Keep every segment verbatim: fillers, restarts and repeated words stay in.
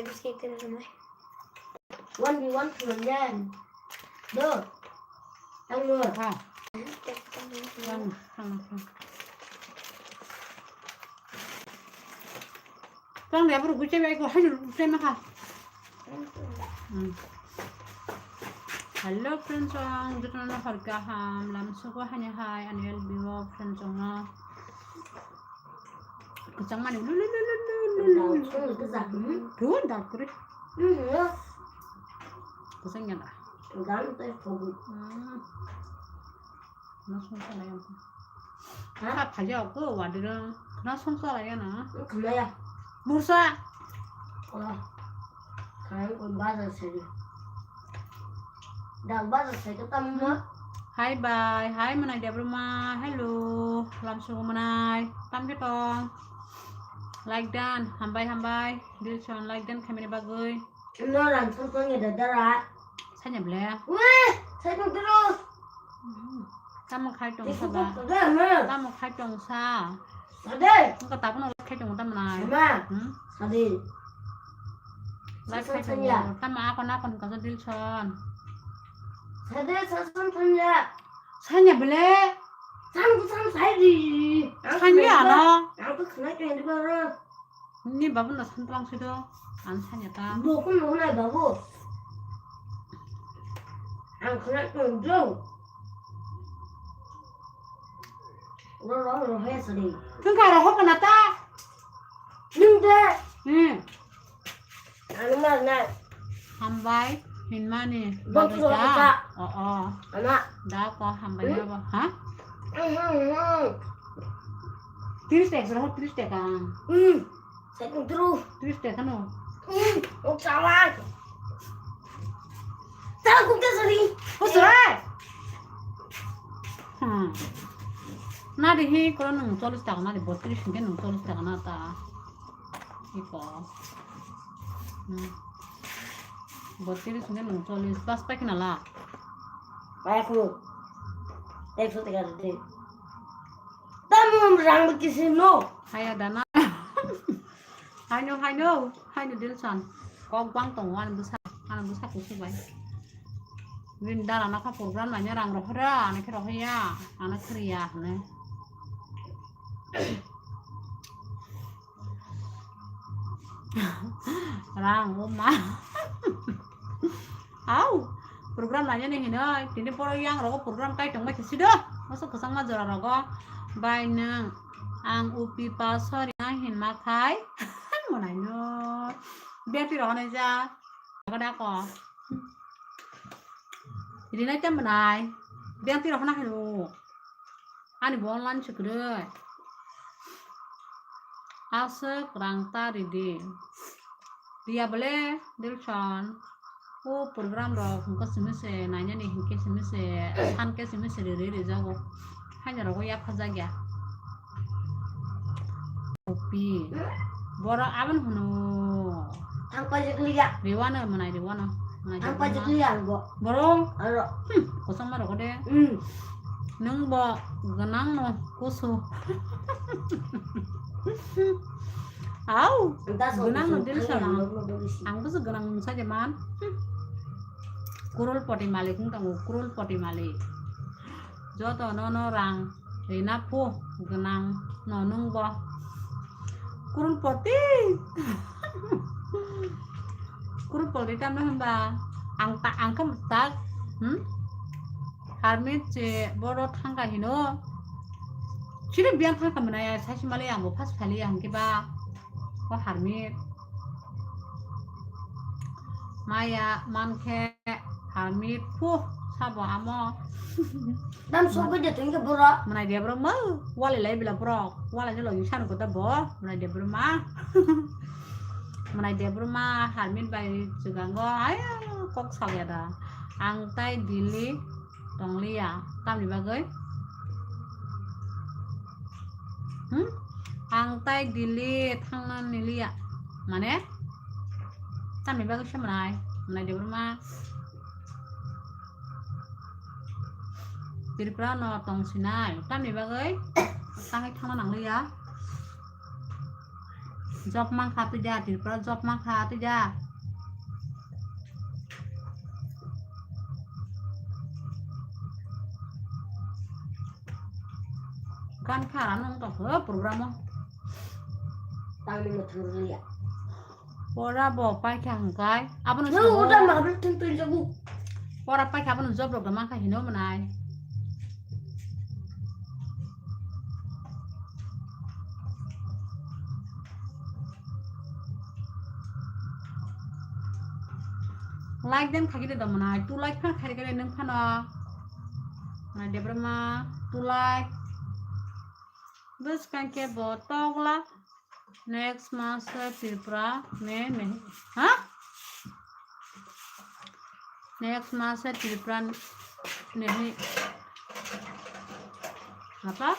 Biscuit tira rumai. One v one khlaiyan. Do. Ang mo. Ha. Tang, tang, tang. Tang de bro guche bai ko hajur guche ma ha. Hmm. Hello friends, ang jotno hor kaham lam suko hani hai ani L B O friends no. Kachang mani lu lu lu lu lu lu lu. Dal song kachang. Tuh dal kuri. Hmm. Kachang yana. Dal teh kogu. Hmm. Na song sa layan. Ha? Kha phaja ko wadira. Na song sa layan na. Khamaya. Bursa. Wah. Khamaya ko bazar sari. Dal bazar sari ko tamma. Hi bye. Hi manai Debruma. Hello. Lam sugo manai. Tam ke tong. Like dan. Hambai hambai. Dilson like dan khamini bagwi. No ran song song ya dadara. Sanya ble. Weh, saya tong terus. Tamo khai tong sa ba? Tamo khai tong sa? Sade. Engka tapono khai tong tamo nai. Sama. Hmm? Sade. Lai khai tong. Tamo akon akon ka Dilson. Sade sasan thanya. Sanya bele. Sam ku sam sai di. Sanya ano. Ang tu khnai tong di baro. Ni babu no san tlang sido. Ang sanya ta. Bo kun no nai babu. Ang khnai tong do. Ro ro ro he sari. Tungka ro hokna ta. Nung de. Hmm. Ang mar na. Hambai hinmani. Bang bagwi tu ta. Hokna. O o. Ama. Da ko hambai. Hmm? Abo. Ha? Hmm, hmm, hmm. Tris taka sara tris taka. Hmm. Saya tong terus. Tris taka no. Hmm. Oh salah. Tahu ke sari. Oh salah. Hmm. Na de hi ko nung chollis taka na de botris ke nung chollis taka na ta. Iko. Hmm. Botris ke nung chollis pas paikna la. Paikno. Ekso taka de. Tamum rang kisi no. Haya dana. Haino haino haino Dilson. Kok bang tong ani busa ani busa kusu bai. Win dara na ka program nanya rang rohra ani khe rohya ani khriya hane. Rang o ma. Au, program nanya ni hinoi tini poro yang rogo program kai tong bai kisi do. Masa kusang ma jora rogo. Bai nang ang upi pa sorry na hin ma khai. Monai no. Biati rogo nai ja. Rogo da ko. Rinai tem monai. Biati rogo na hino. Ani bo online se kwrwi. Aswk rang ta ridi. Riya bole Dilson. O program rok hwnkhe simi se nainani hinkhe simi se sankhe simi se riri rijago. Haino rogo yapha jakya. Kopi. Borok aboni hwno. Ang paijak liya. Riwano mwnai riwano. Ang paijak liya ang bo. Borok. Aro. Hmm, kosong ma rok de. Hmm. Nung bo gwnang no kusu. Au. Gwnang no Dilson. Ang bo gwnang mwnsa je man. Hmm. Kurul poti malik wng tongo, kurul poti malik. Joto no no rang rina phu gwnang no nung bo. Kurul poti. Kurul poti tamno hwnba ang ta ang khe tak. Hmm? Harmit je boro thangka hino. Chiri biang thangka mwnaya saisi mali ang bo phas phali ang khe ba. O harmit. Maya mankhe harmit phu sabo amo. Dam sokoi de tongke borok. Mwnai de borok ma wale lai bila borok. Wale ni logi sanu kota bo. Mwnai de borok ma. Mwnai de borok ma harmit bai chugango. Ayo kok sagya da. Ang tai Delhi tongliya. Tamni bagwi? Hmm? Ang tai Delhi thangna niliya. Mane? Tamni bagwi se mwnai? Mwnai de borok ma. Tripura no tong sinai. Tamni bagwi? Tangwi thangna nangliya. Job mankha twi da, Tripura job mankha twi da. Gan khara nung tong kho program o. Tangni mo thangriya. Pora bo paikha hwnkhe abono no, sabo. Uda mahabri thun tun jabu. Pora paikha abono job rok da mankha hino mwnai. Like den khagide da mwnai, two like phan khaide khaide nung phano. Mwnai Debbarma, two like. Bwskang khe bo tokla. Next masa Tripura me nahi. Ha? Next masa Tripura nahi. Apa?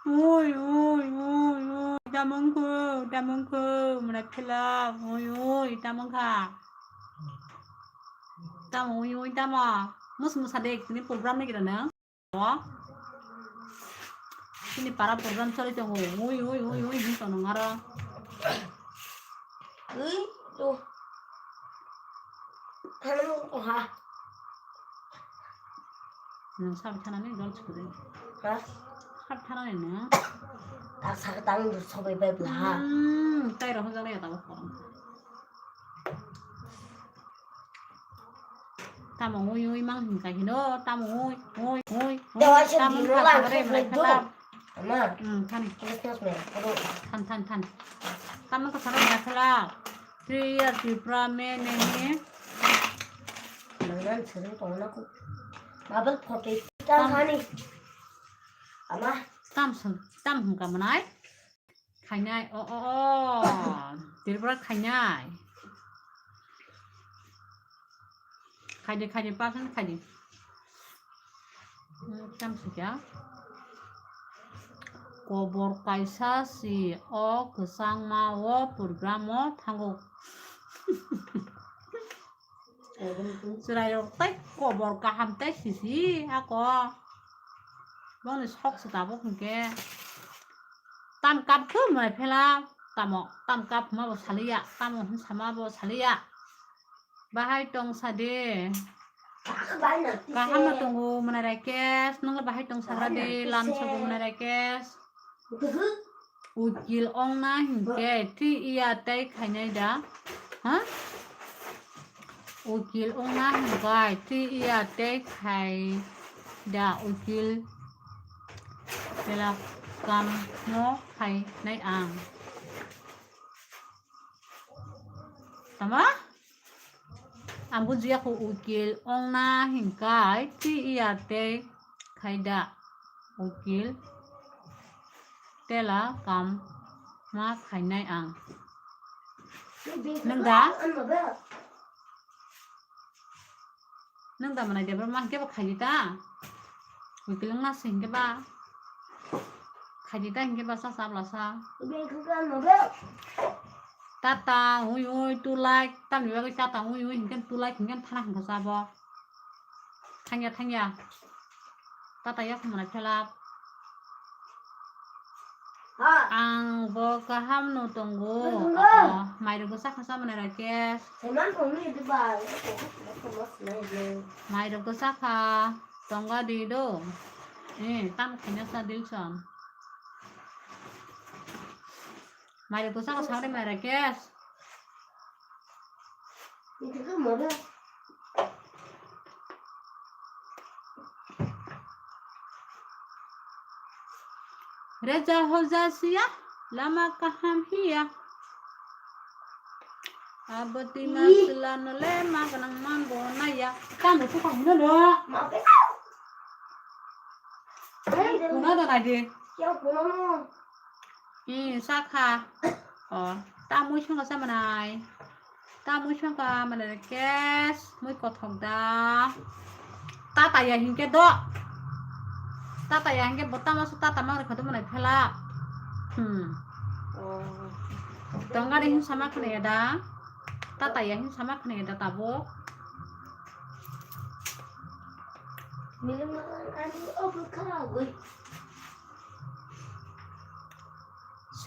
Oi, oi, oi, oi, tamung kho, tamung kho, mwnai phela, oi, oi, tamung kha. Tamo, oi, oi, tamo. Mus musa de, tini program ni gira na. Tini para program choli tongo. Oi, oi, oi, oi, hin tono ngaro. Ui, to. Thanam ko ha. Nwng sabai thanani dol chukudi. Ha? Sabai thanani nwng. Tak sak tang du sobai bai bla ha. Hmm, tai rohon jang ya tabo korang. Tamo ui ui mang hingka hino, tamo ui, ui, ui, ui. Dewa se tamo dino ka lang sakre sok mai do. Kala. Ama. Hmm, thani. Christmas me. Kodo. Than, than, than. Tamo ka sakre mai kala. Three year Tripura me nahi. Nangnan sering tolna ku. Mabel photo tam khani. Ama. Tam sung, tam hung ka manai. Khainai, o, o, o. Tripura khainai. Khaidi, khaidi, pasan khaidi. Hmm, tam sikya. Kobor kaisa si o kwchangma o program o thango. Chwrairok tei kobor kaham tei sisi ako. Boni sok se tabuk hinkhe. Tam kap khe mai phela, tamo, tam kap hwnma bo saliya, tamo hwn sama bo saliya. Bahai tong sade. Kaham no tongo mwnai Rakesh, nongla bahai tong sagra de, lam sogo mwnai Rakesh. Ukil ongna hinkhe twi iya tei khainai da? Ha? Ukil ongna hinkhe twi iya tei khai da ukil? Bela kam no khainai ang. Tama? Ang bujiya kho ukil ongna hinkai twi iya tei khai da ukil tela kam ma khainai ang. Nwng da? Nwng da mwnai Debbarma hinkhe ba khaidi ta? Ukil wngna se hinkhe ba khaidi ta hinkhe ba sa sa bwla sa. Tata ui ui two like tamni bagwi tata ui ui hinkhe two like hinkhe thana hinkhe sa bo. Thangya thangya. Tata ya khumna phelak. Ang bo kaham no tongo. Mairok bwsa khasa mwnai Rakesh. Mairok bwsa kha tonga di do. Eh, tam khaina sa Dilson. Mairok bwsa kha sa mwnai Rakesh. Reja hoja siya, lama kaham hiya. Aboti masla no le ma ganang man bo na ya. Tamo tu kaham no lo. Kuna da nai de. Ih, sakha. O, ta mui songkha sa manai. Ta mui songkha manai Rakesh, mui kothok da. Tata ya hinkhe do. Tata ya hinkhe bo tamo su tata mang rikha do manai phela. Hmm. Tonga de hin sama khne da. Tata ya hin sama khne da tabuk. Milung makan anu obo kha goi.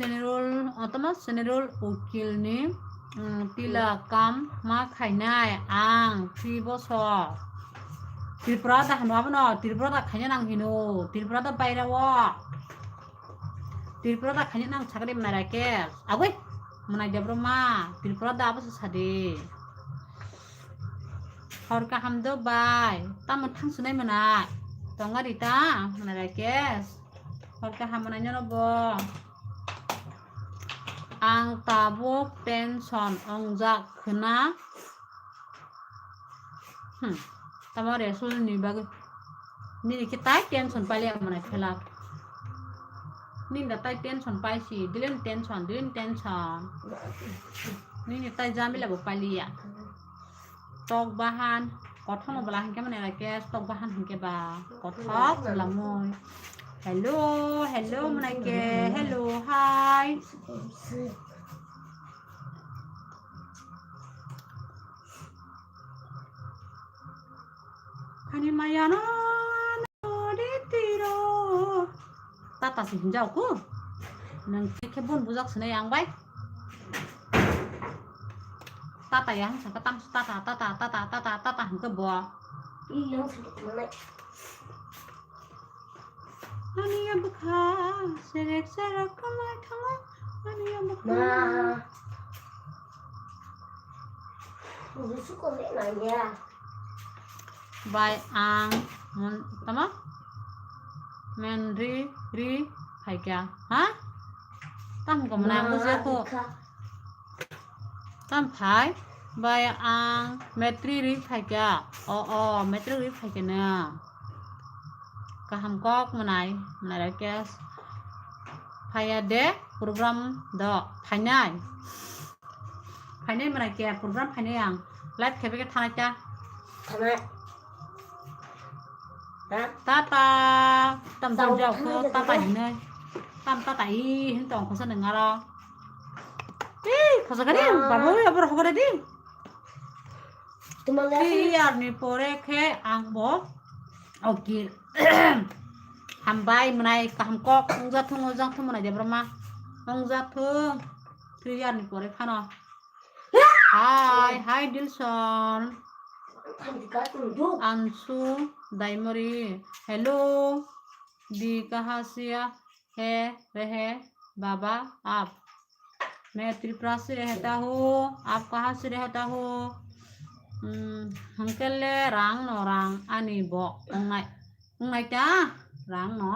General, otoma General Ukil ni, mm, tila kam ma khainai ang three bosor. Tripura da hano abono, Tripura da khaina nang hino, Tripura da baira o. Tripura da khaina nang sakri mwnai Rakesh. Agoi, mwnai Debbarma, Tripura da abo se sadi. Hor kaham do bai, tamo thang sunai mwnai. Tonga Rita, mwnai Rakesh. Hor kaham mwnai nyono bo. Ang tabuk tension ongjak khwna. Hmm. Tamo Resul ni bagwi. Nini khe tai tension pailiya mwnai phelak. Nini da tai tension paisi, dilin tension, dilin tension. Nini tai jamila bo pailiya. Tok bahan, kothoma bwla hinkhe mwnai Rakesh, tok bahan hinkhe ba kothok bwla mui. Hello, hello, mwnai ke, hello, hi. Ani maya no, no, de tiro. Tata si hinjau ku. Nang khe bon bujak sene yang bai. Tata ya hangsa ka tam tata, tata, tata, tata, tata hangke bo. Ih, yang sakit mana? Ani ya bukha, serek serek kamai thanga. Ani ya bukha. Ma. Busu ko le nanya. Bai ang mun tama? Men ri ri phaikya. Ha? Tam ko mana ang bujia ko. Tam phai? Bai ang metri ri phaikya. O o metri ri phaikya na. Kaham kok mwnai, mwnai Rakesh. Phaiya de program do phainai. Phainai mwnai ke program phainai ang. Live khe beke thanai ta. Thanai. Ha? Tata. Tam Tau jok thanai ko jok tata ko. Hinai. Tam tata i hin tong khosa nengaro. Ih, khosa kari, ah. Babu ya bor hokore di. Three year ni pore khe ang bo okil. Hambai mwnai kaham kok ongjathung ojang thung mwnai Debbarma. Ongjathung three year ni pore phano. Hi, hi Dilson. Ansu Daimori. Hello. Di kaha siya? है, रहे, बाबा, आप? मैं त्रिपुरा से रहता हूँ, आप कहाँ से रहता हो? Hmm, hwnkhe le rang no rang ani bo wngnai, wngnai ta rang no.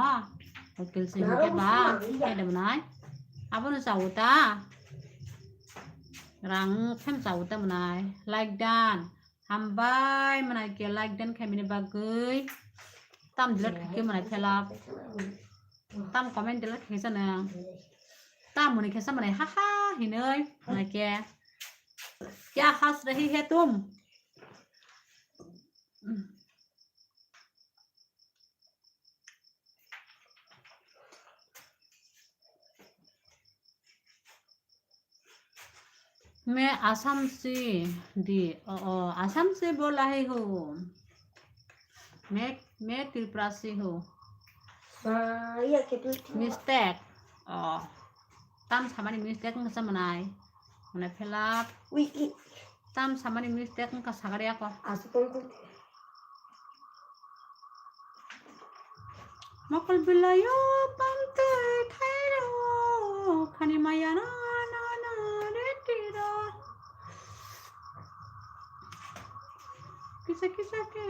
Ukil se hwnkhe ba khe de mwnai. Abono chawo ta. Rang khem chawo ta mwnai. Like dan. Hambai mwnai ke like dan khaimani bagwi. Tam delete khaikhe mwnai phelak. Tam comment delete khaikhe nang. Tam mwnai khe sa mwnai ha ha hinoi mwnai ke. Kya has rahi hai tum? मैं आसाम से दी, ओ, ओ, आसाम से बोल रही हूँ। मैं, मैं त्रिपुरा से हूँ। Mistake. O. Tam samani mistake wngkha sa mwnai. Mwnai phelak. Ui, i. Tam samani mistake wngkha sagari ako. Asuk wngkha. Mokol bilayo pamtwi thairo khani maya na na na retiro. Kisa kisa khe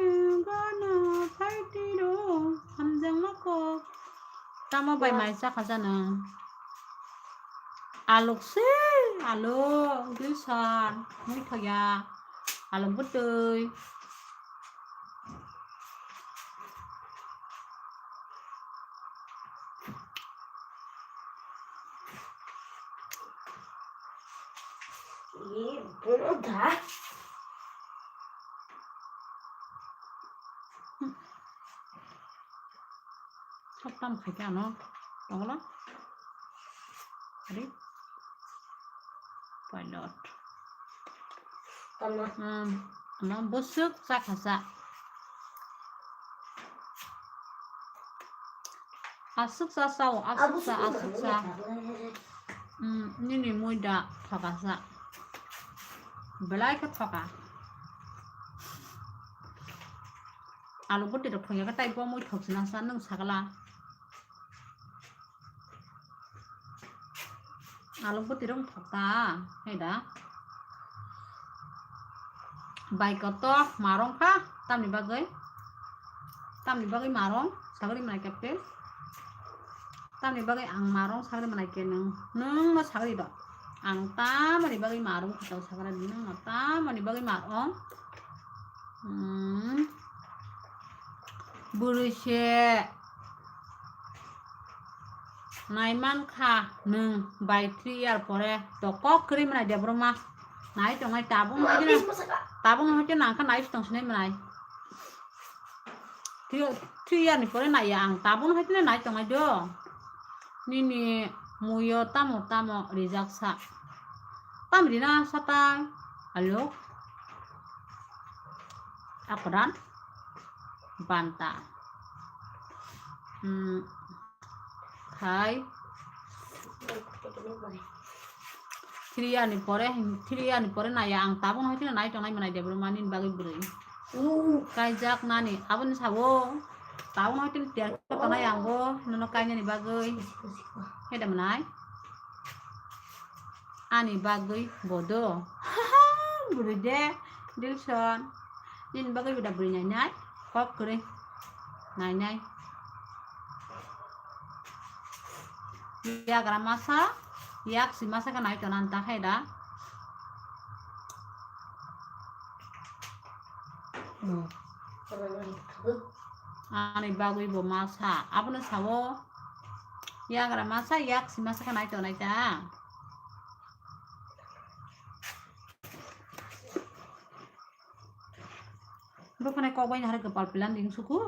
gana phaitiro hamjang mako. Tamo bai mai chakha jana. Aluk se, aluk, gilsan, mui thoya, aluk bwtwi. Ih, bono da. Sab tam khai khe ano, tongla. Ari. Pilot. Tama. Hmm, ama bwswk chakha sa. Aswk cha chao, aswk cha, aswk cha. Hmm, nini mui da thoka cha. Belai khe thoka. Alu bwtwi rok thok ya khe tai bo mui thok sina sa nwng sagala. Alu bwtwi rok thok ta, hai da. Bai koto marong kha, tamni bagwi? Tamni bagwi marong, sagri manai khe. Tamni bagwi ang marong sagri manai khe nwng, nwng no sagri do. Ang tamoni bagwi marong khitao sagri nwng no tamoni bagwi marong. Hmm. Bwrwi se nai man kha nwng bai three year pore to kok kwrwi manai Debbarma. Nai tongnai tabuk no hoite, tabuk no hoite nang kha nai tong sinai manai. Three, three year ni pore nai ya ang tabuk no hoite nai tongnai do. Nini muyo tamo tamo rijak sa. Tam rina sata alo. Akodan banta. Hmm. Khai. Three year ni pore, three year ni pore nai ya ang tabuk no hoite nai tongnai manai Debbarma nini bagwi bwrwi. Kaijak nani aboni sabo. Tabuk no hoite tiar tongnai ang bo nono kainani bagwi. Hai da manai. Ani bagwi bodo. Bwrwi de, Dilson. Nini bagwi bwda bwrwi nainai. Kok kwrwi. Nainai. Yagra masa, yak si masa khe nai tonan ta khe da. Ani bagwi bo masa. Abono sawo. Yagra masa, yak si masa khe nai tonai ta. Bwkhwnai kok bai nahar kwpal pilan ding suku.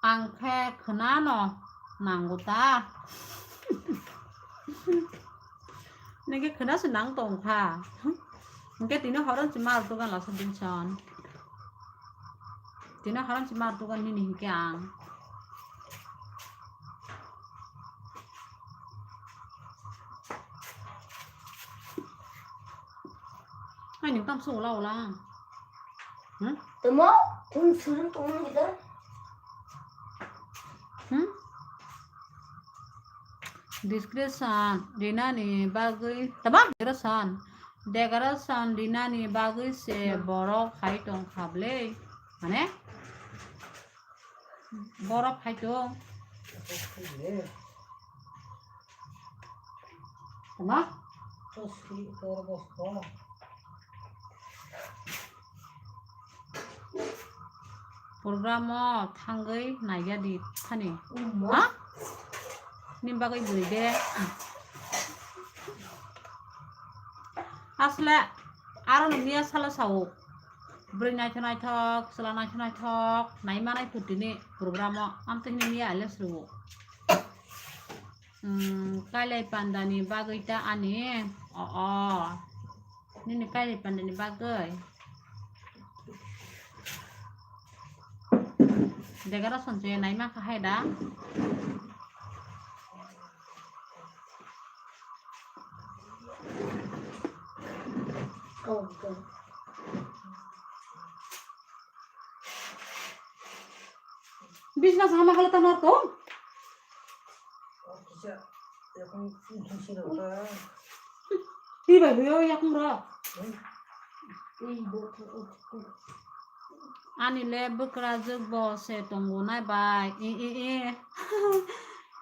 Ang khe khwnano nango ta. Nini khe khwna se nang tong kha. Hwnkhe tini horon se mar dogan lasa Dilson. Tini horon se mar dogan nini hinkhe ang. Hai nwng tam se ula ula. Hmm? Tamo, tun surun tong kita. Hmm? Description rinani bagwi tamo decoration, decoration rinani bagwi se borok hai tong kha bwle. Mane? Borok hai tong. Tamo? Program o thangwi naiya di thani. Ha? Ni bagwi bwrwi de. Asle aro no miya salo sao. Bwrwi naithok naithok, chwla naithok naithok, nai manai phuti ni program o. Amtwi ni miya ale srwo. Hmm, kailai panda ni bagwi ta ani. O, o. Nini kailai panda ni bagwi. Degara sonse nai ma kha hai da. Bisna sama khala ta nor ko. Ti bai huyo yakung ro. Ani le bwkrajwk bo se tongo nai bai. I, i, i.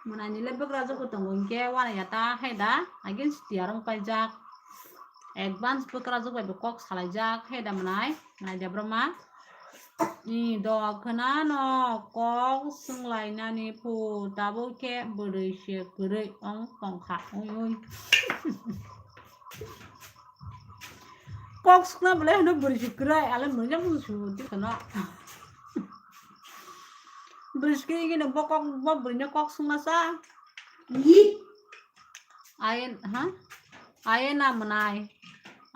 Mwnai ni le bwkrajwk bo tongo hinkhe wana ya ta hai da. Again tiyar wng paijak. Advance bwkrajwk bai bo kok salaijak hai da mwnai. Nai da bro ma. I do khwnano kok swnglainani phu tabuk khe bwrwi se kwrwi wng tongkha. Ui, ui. Kok swkna bwlai hwno bwrwi se kwrwi, ale mwrwino bwswk swngdi khwno. Bwrwi se kwrwi gini bo kok, bo bwrwino kok swngna sa. Ayen, ha? Ayena mwnai.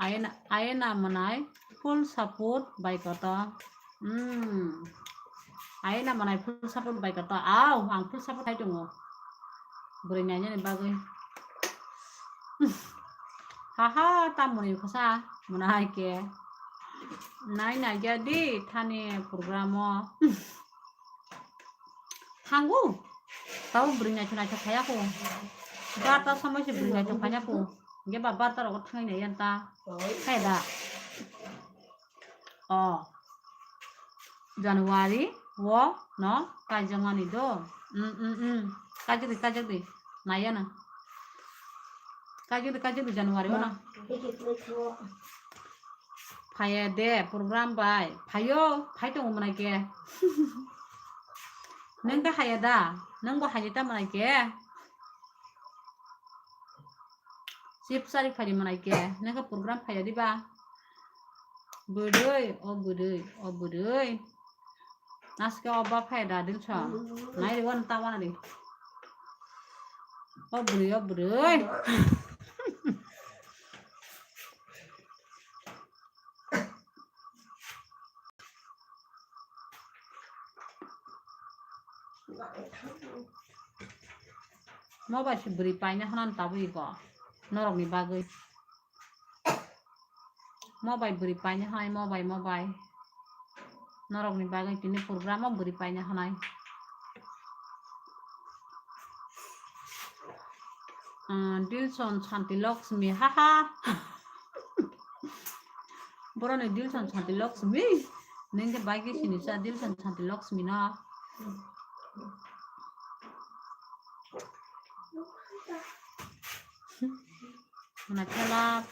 Ayena, ayena mwnai. Full support bai koto. Hmm. Ai na manai full support bai kata. Au, ang full support hai tongo. Bwrwi nainani bagwi. Haha, tamoni khosa, mwnai ke. Nai nai ya di, thani program o. Thangu. Tau bwrwi naithok naithok phaiya kho. Barta somoi se bwrwi naithok phaiya kho. Ge ba barta rogo thangai nai yan ta. Khai da. O. January o no kaijakmani do. Mm, mm, mm. Kaijak di, kaijak di. Naiya na. Kaijak di, kaijak di January o no. Phaiya de program bai. Phaio, phai tongo mwnai ke. Nang ta haya da? Nang bo haya ta mwnai ke? Chip sari phari mwnai ke, nokha program phaiya diba? Bwrwi, o bwrwi, o bwrwi. Aske o ba phaiya da Dilson. Nai ri wan ta wana ri. O bwrwi, o bwrwi. Mo bai se bwrwi paina hwnani tabuk iko norokni bagwi. Mo bai bwrwi paina hwnai, mo bai, mo bai. Norokni bagwi tini program o bwrwi paina hwnai. Ah, Dilson Santi Lakshmi, haha. Boroni Dilson Santi Lakshmi. Nengke bai ke sini sa Dilson Santi Lakshmi no. Mwnai khe lak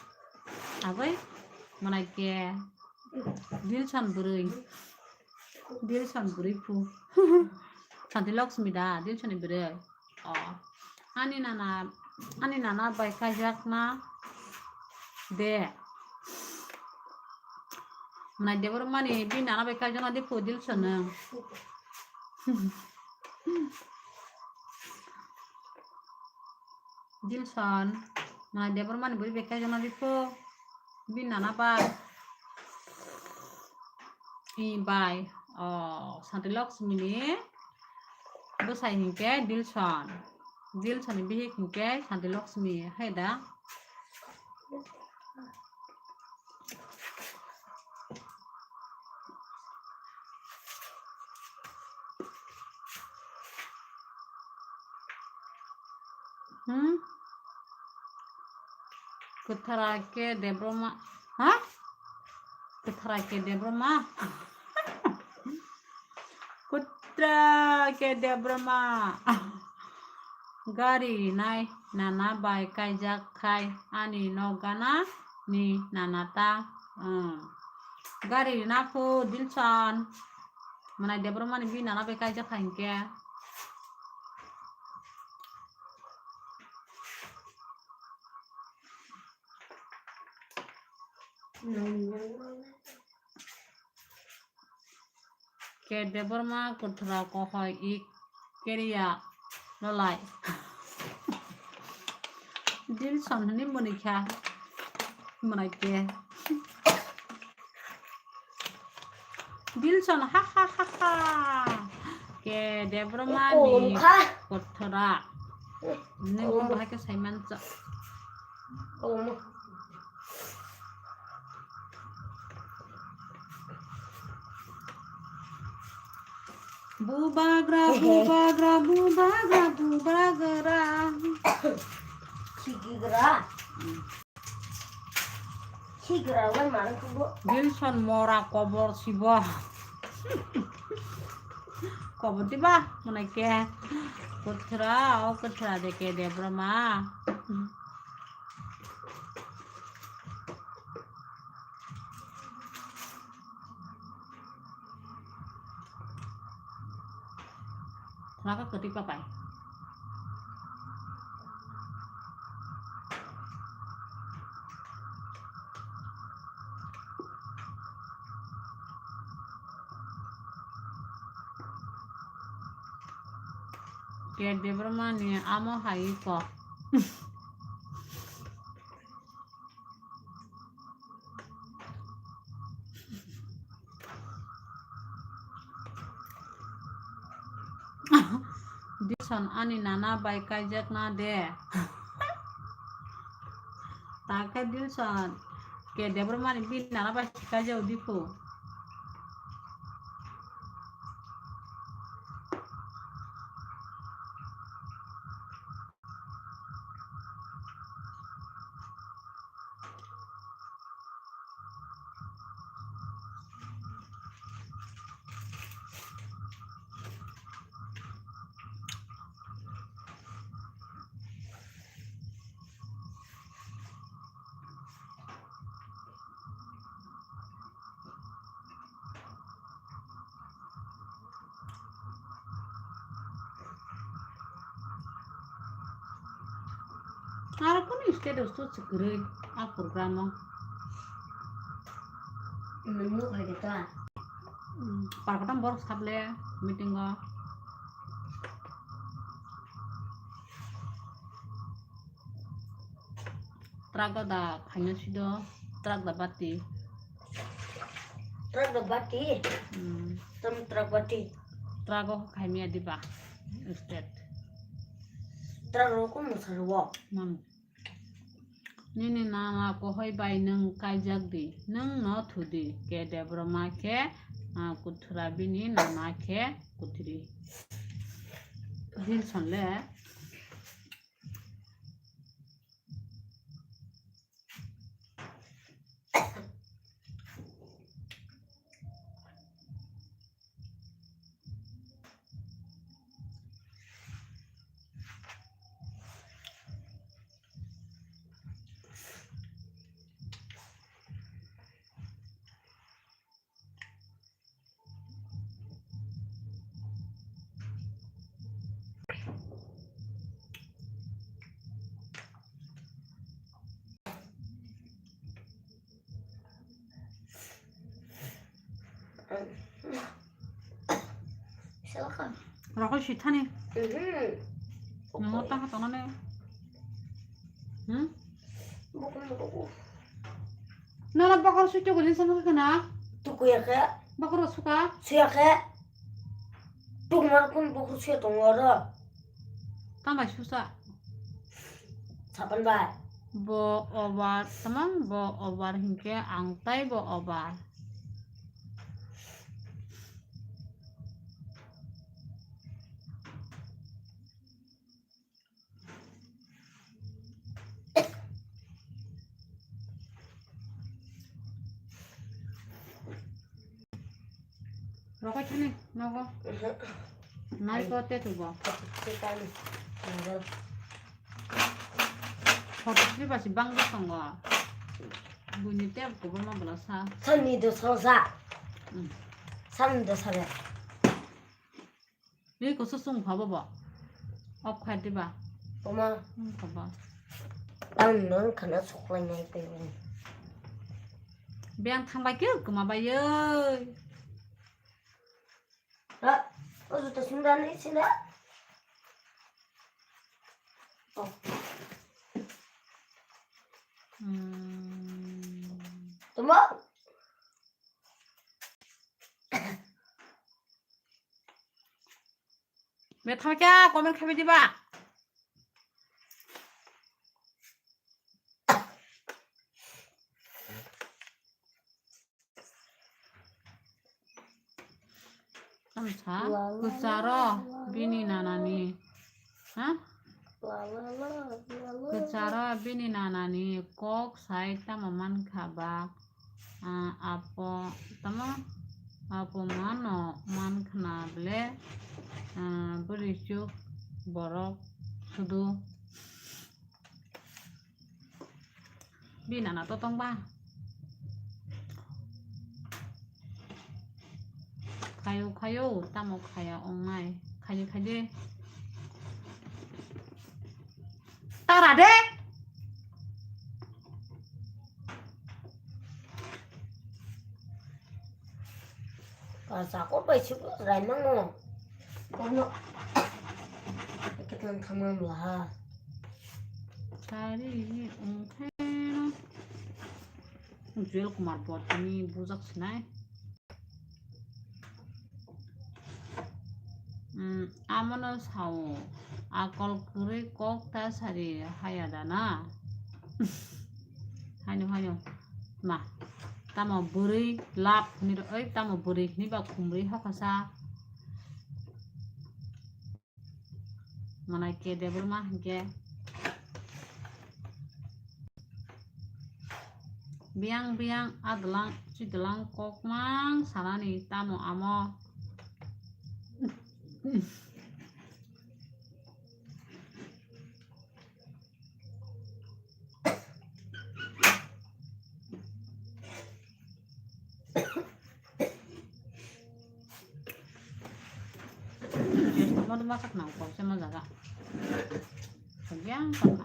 agoi, mwnai khe Dilson bwrwi, Dilson bwrwi phu. Santi Lakshmi da Dilsonni bwrwi. O, ani nana, ani nana bai kaijak na de. Mwnai Debbarmani bini nana bai kaijak na de phu Dilson no. Dilson, mwnai Debbarmani bwrwi bai kaijak na de phu. Bini nana bai. I bai. O, Santi Lakshmi ni bwsai hinkhe Dilson. Dilson ni bihik hinkhe Santi Lakshmi. Hai da. Hmm? Kwthara ke Debbarma. Ha? Kwthara ke Debbarma. Kwthara ke Debbarma. Gari rinai nana bai kaijak khai ani nok gana ni nana ta. Hmm. Gari rina phu Dilson. Mwnai Debbarmani bini nana bai kaijak khai hinkhe. Ke Debbarma kwthara kohoi ik keriya lolai. Dilson hwnwi mwnwi kha mwnai ke. Dilson ha ha ha ha. Ke Debbarma ni kwthara. Nung bahai ke saiman cha. Bubagra, bubagra, bubagra, bubagra. Khikigra. Khigra wai mano kubo. Dilson mora kobor sibo. Kobor diba? Mwnai ke. Kwthara, o kwthara de ke Debbarma. Khwlaka kwtwi papai. Ke Debbarma ni amo hai ko. Dilson ani nana bai kaijak na de. Ta khe Dilson ke Debbarma ni bini nana bai kaijak di phu. Aro kunu status to se kwrwi a program o. Nungno khaide ta. Hmm, parkotang borok sable meeting o. Truck o da khaina sido, truck da bati. Truck da bati? Hmm. Tam truck bati? Truck o khaimya diba? State. Truck rok ko mwsarwo? Mano. Nini nana kohoi bai nwng kaijak di, nwng no thudi, ke Debbarma khe, ah, kuthra bini nana khe kuthri. Dilson le. Rokoi sithani. Mhm. Nongo taha tongo ne. Hmm? Bukum bukum. Nana bakar suito gulin sama kana? Tukuya ke? Bakar suka? Suya ke? Tuk mar kun bukur suya tongo ro. Tambai susa. Sapan bai. Bo obar, tamang bo obar hinkhe ang tai bo obar. Rokoi thani nogo. Nai ko te tubo. Te tani. Nogo. Photo sri basi bang tongo. Buini te kubur ma bela sa. Sanni do salsa. Hmm. Sanni do sabe. Ni kusu sung phabo bo. Off khai diba? Oma. Hmm, phabo. Ang nang khana suklai nai pe. Beng thang bai ke kuma bai oi. Ha, o juta sung dan ni sila. Oh. Hmm. Tuma. Betha kya comment khabi diba? Tamsa kwcharo bini nanani. Ha? Kwcharo bini nanani kok sai tamo mankha ba? Ah, apo tamo apo mano mankhna ble, ah, bwrwi chuk borok sudu. Bini nana to tongba. Khayo, khayo, tamo khaya ongnai. Khaidi, khaidi. Tara de. Kasa ko bai chu rai mango. Kono. Ketlan khamam la. Sari ungkhaino. Jewel Kumar Botani bujak sinai. Hmm, Amono sao, akol kwrwi kok ta sari haya da na? Haino, haino. Ma, tamo bwrwi lap hwnwi ro-, oi, tamo bwrwi hwnwi ba khumrwi hokha sa. Manai ke Debbarma hwnkhe. Biyang biyang adwlang chidwlang kok mang sanani tamo amo. Tamo tamo sak nang kok se ma jaga. Sagyang tong.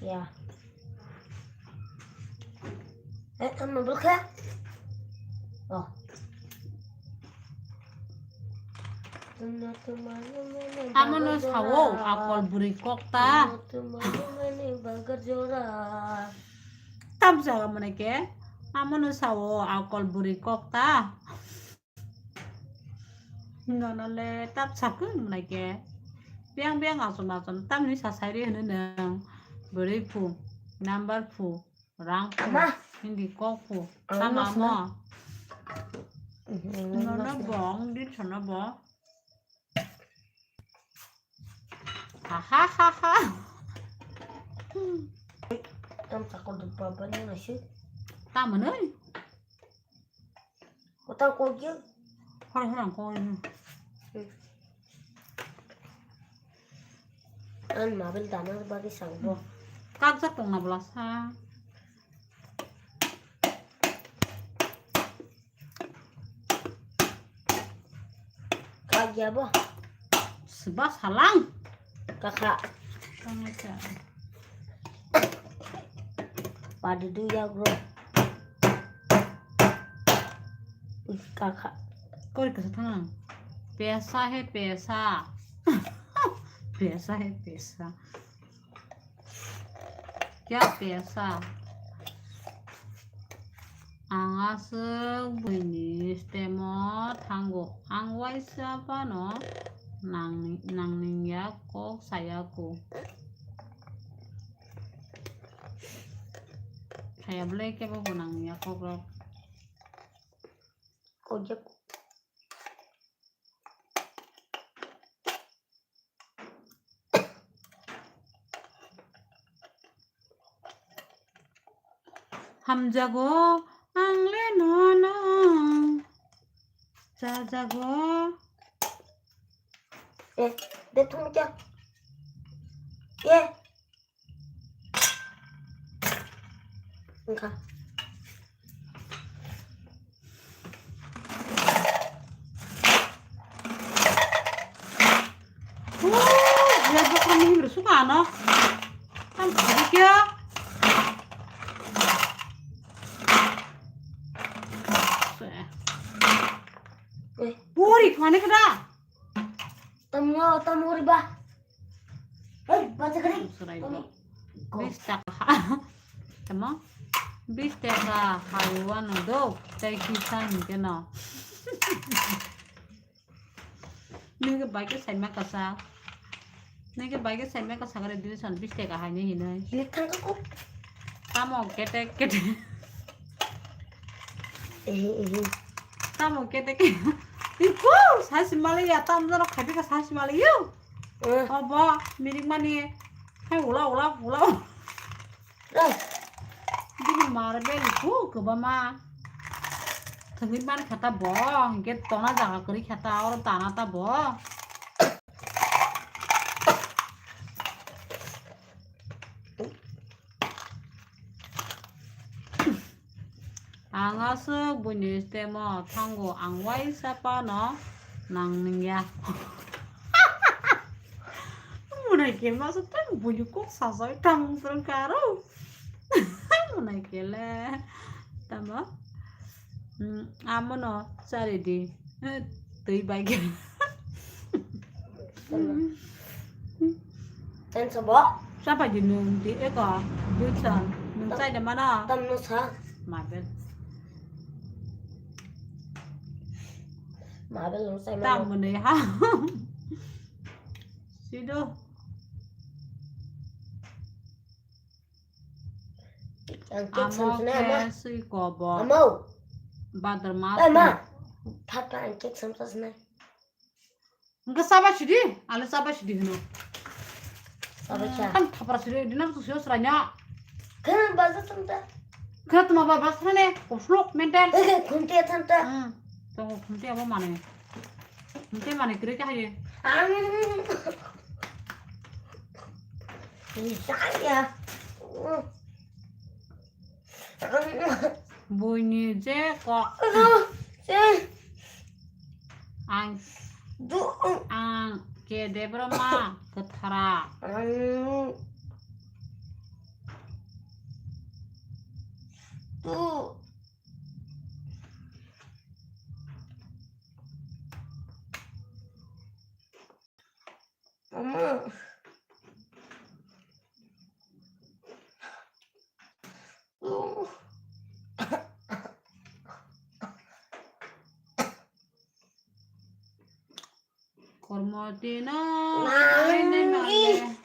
Ya. Eh, ano belka? Oh. Amono sao, akol bwrwi kok ta. Tam jaga mane ke. Amono sao, akol bwrwi kok ta. Nono le tap sakhe mane ke. Biang biang achom achom tamni sasai ri hwnwi nwng. Bwrwi phu, number phu. Rang phu, ama. Hindi kok phu. Ang tamo mas amo. Mhm, nono mas bo, ang din sana bo. Ha, ha, ha, ha. Tam sakol do baba ni nasi. Tamo noi. Kota kok ya. Hor hor ang kok ini. An mabil dana bagi sangbo. Kakjak tongna bwlasa. Kak ya bo. Seba salang. Kakha. Tangsa. Padu du ya bro. Kakha. Kori kasa thang. Pesa he pesa. Pesa he pesa. Kya pesa? Ang aswk buini stemo thango. Ang waisa phano nang, nangni ya kok saya ku. Saya belai kebo bo nangni ya kok rok. Kok ya ku. Hamjago ang le nono chajago. Eh, de thum kya? Eh. Wngkha. Huu, ya bokra mihim rw suka ano. Tam khadi kya? Eh. Puri khani kada. Tamo, tamo riba. Hei, baca kering. Serai bo. Bis taka. Tamo? Bis taka haiwano do. Tai kisa hinkhe no. Nini ke bai ke saima kasa. Nini ke bai ke saima kasa kare dui san bis taka haini hinoi. Ini thangka ko. Tamo ketek ketek. Eh, eh. Tamo ketek ketek. Iku, sasi mali ya, tam jaro khaipika sasi mali yo. Eh. Obo, mirik mani. Hai ula ula ula. Eh. Bini marbel iku kebama. Thangwi man khata bo, hingke tona jaga kori khata, oro tana ta bo. Ang aswk buini stemo thango, ang waisa phano nang nungya. Munai khe masa tang buini kok sajai tang srang karo. Munai khe le tamo, hmm, amono charidi. Twi bai khe. Ten sabo? Chapa di nung di eko. Dui chan. Nung chai de mana? Tam no sa. Ma ben. Mabel nung sai mano. Tam mwnwi ha. Sido. Ang cake samsna ama. Amo khe sui kobo. Amo. Badar mas. Ama. Phat phat ang cake samsna. Hwnkhe chaba sidi, alu chaba sidi hwno. Chaba sa. Tam thapra sidi, dina tu sio sranya. Khana baza tanta. Khana tuma ba bas khane, koslok mental. Khunti tanta. Hmm. Tongo khunti abo mane. Khunti mane kiri ka haye. Ang. Saya. Buini je kok. Ang, ang ke Debbarma kwthara. Mama. Kormo tino. Nang. Ai, nai, nai, nai.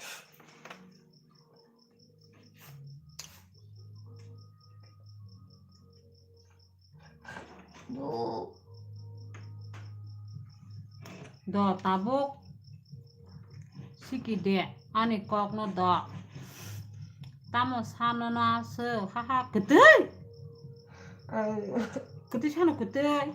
Do tabuk siki de ani kokno do. Tamo sano na se ha ha kwtwi. Kwtwi sano kwtwi.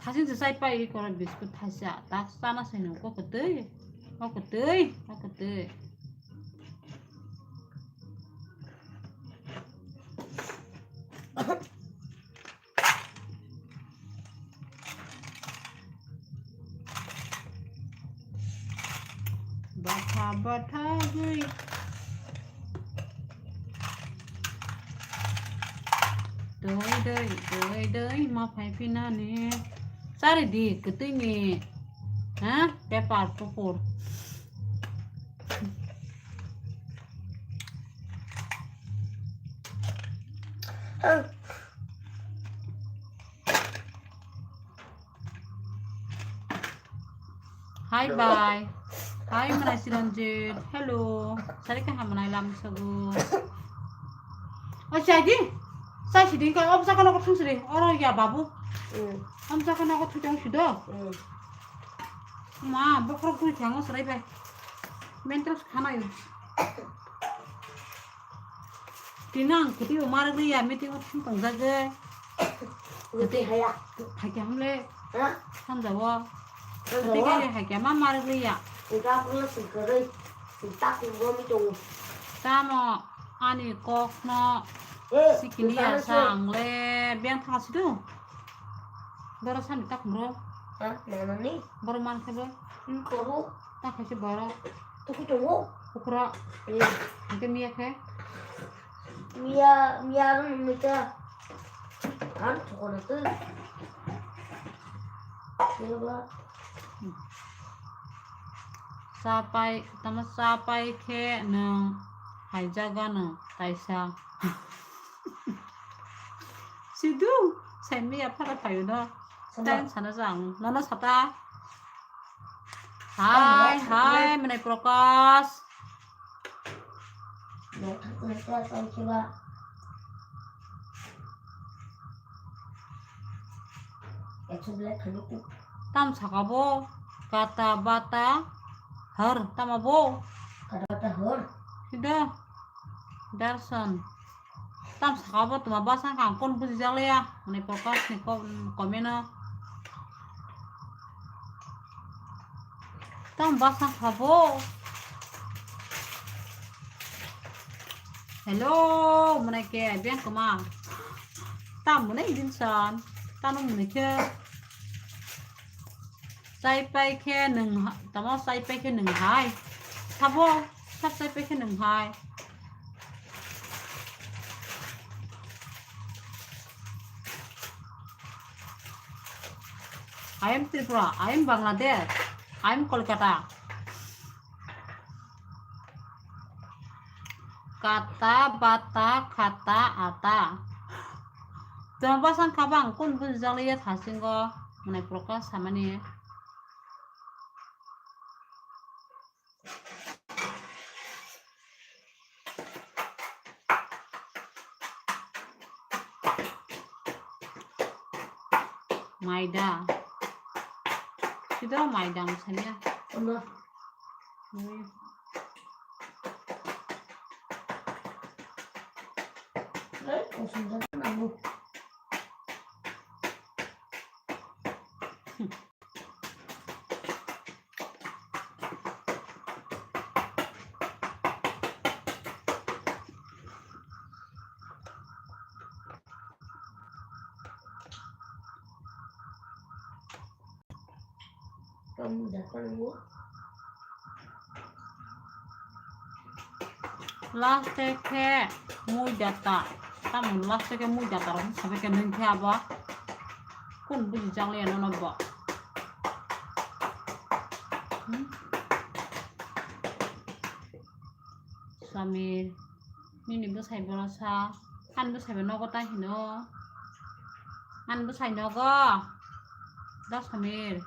Thasing se chai pai koro biscuit thaisa, ta chana sai no, ko kwtwi, ko kwtwi, ko kwtwi. Batha batha gwi. Doi doi, doi doi, ma phai phinani. Chari di, kwtwi ni. Ha? Paper, kupur. Hi, bye. Hi, Manai Chiranjit. Hello. Sari ka hamnai lam sagu. Oh, chai di. Chai sidi ka, oh, saka nogo thung sidi. Oro ya, babu. Mm. Am saka nogo thung sido. Mm. Ma, bokhorok guri thango serai bai. Mental khana yo. Tini ang kwtwi bo marwk liya, meeting o thang tongjagwi. Kwtwi haya. Haikhe hamle. Ha? Hamjago. Hamjago. Kwtwi khe haikhe ma marwk liya. Kwtwi aphuru swngkwrwi. Swngtak kwrwi tongo. Tamo ani kokno. Eh, sikili kwtwi asa ano angle biyang thang sido. Boro sani tak mro. Ha? Nanani? Boro man khe bo. Hmm, koro. Ta khaise borok. Tuku tongo. Ukra. Eh. Hingke miya khe? Miya, miya aro nungni ta. Ang thokona tu. Miya ba. Chapai, tamo chapai khe nwng haijaga no kaisa. Sidu, sai miya phara phayo no. Sama. Time sana jang, nono sata. Hai, hai, Manai Prakash. Tam saka bo, kata bata, har, tama bo. Kata bata, har. Sida, Darson. Tam saka bo tuma bwsang kha ang kon buji jak liya. Ani Prakash ni ko-, comment o. Tam bwsang kha bo. Hello, mwnai ke beng koma. Tam mwnai din san. Tamo mwnai khe. Chai pai khe nwng ha-, tamo chai pai khe nwng hai. Sabo, sab chai pai khe nwng hai. I am Tripura, I am Bangladesh, I am Kolkata. Kata, bata, khata, ata. Tong bwsang kha bang kun kun jali ya thasingo mwnai proka samani. Maida. Sida maida msanya. Ama. Hmm. Eh, kosong kan aku. Last khe mui data. Tamoni last khe mui data rok sabai khe nung khe abo. Kun buji jang le no no bo. Hmm? Samir, nini bwsai borosa, ani bwsai bo nogo ta hino, ani bwsai nogo, da Samir,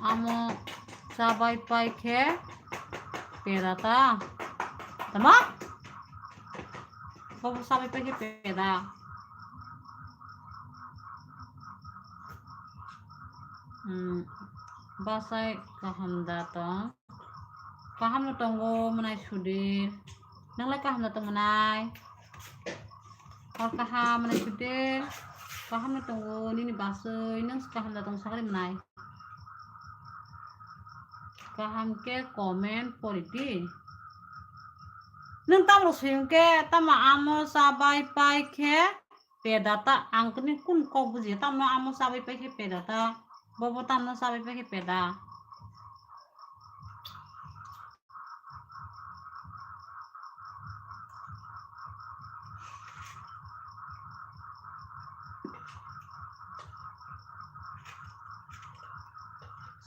amo chabai pai khe peda ta, tama? Bobo chabai pai khe peda. Hmm, bwsai kaham da tong? Kaham no tongo mwnai Sudir. Nang lai kaham no tong mwnai? Hor kaham mwnai Sudir. Kaham no tongo nini bwsai, nang kaham da tong sakali mwnai. Kaham khe comment pori di. Nang tamo suyung khe tamo amo chabai pai khe peda ta, ang kuni kun kok buji, tamo amo chabai pai khe peda ta, bobo tamo chabai pai khe peda.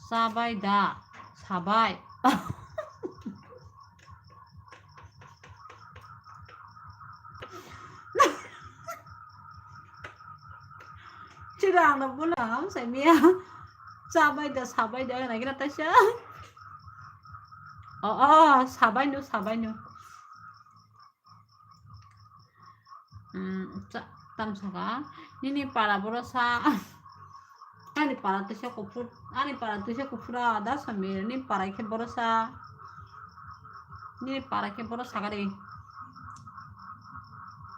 Chabai da, sabai. Chwrang no bono ham sai miya. Chabai da, sabai da, nai kira taisa. O, o, sabai no, sabai no. Hmm, cha-, tam saka. Nini para borosa. Ani para tisa kuphur, ani para tisa kuphura da Samir, nini para khe borosa. Nini para khe borosa gari.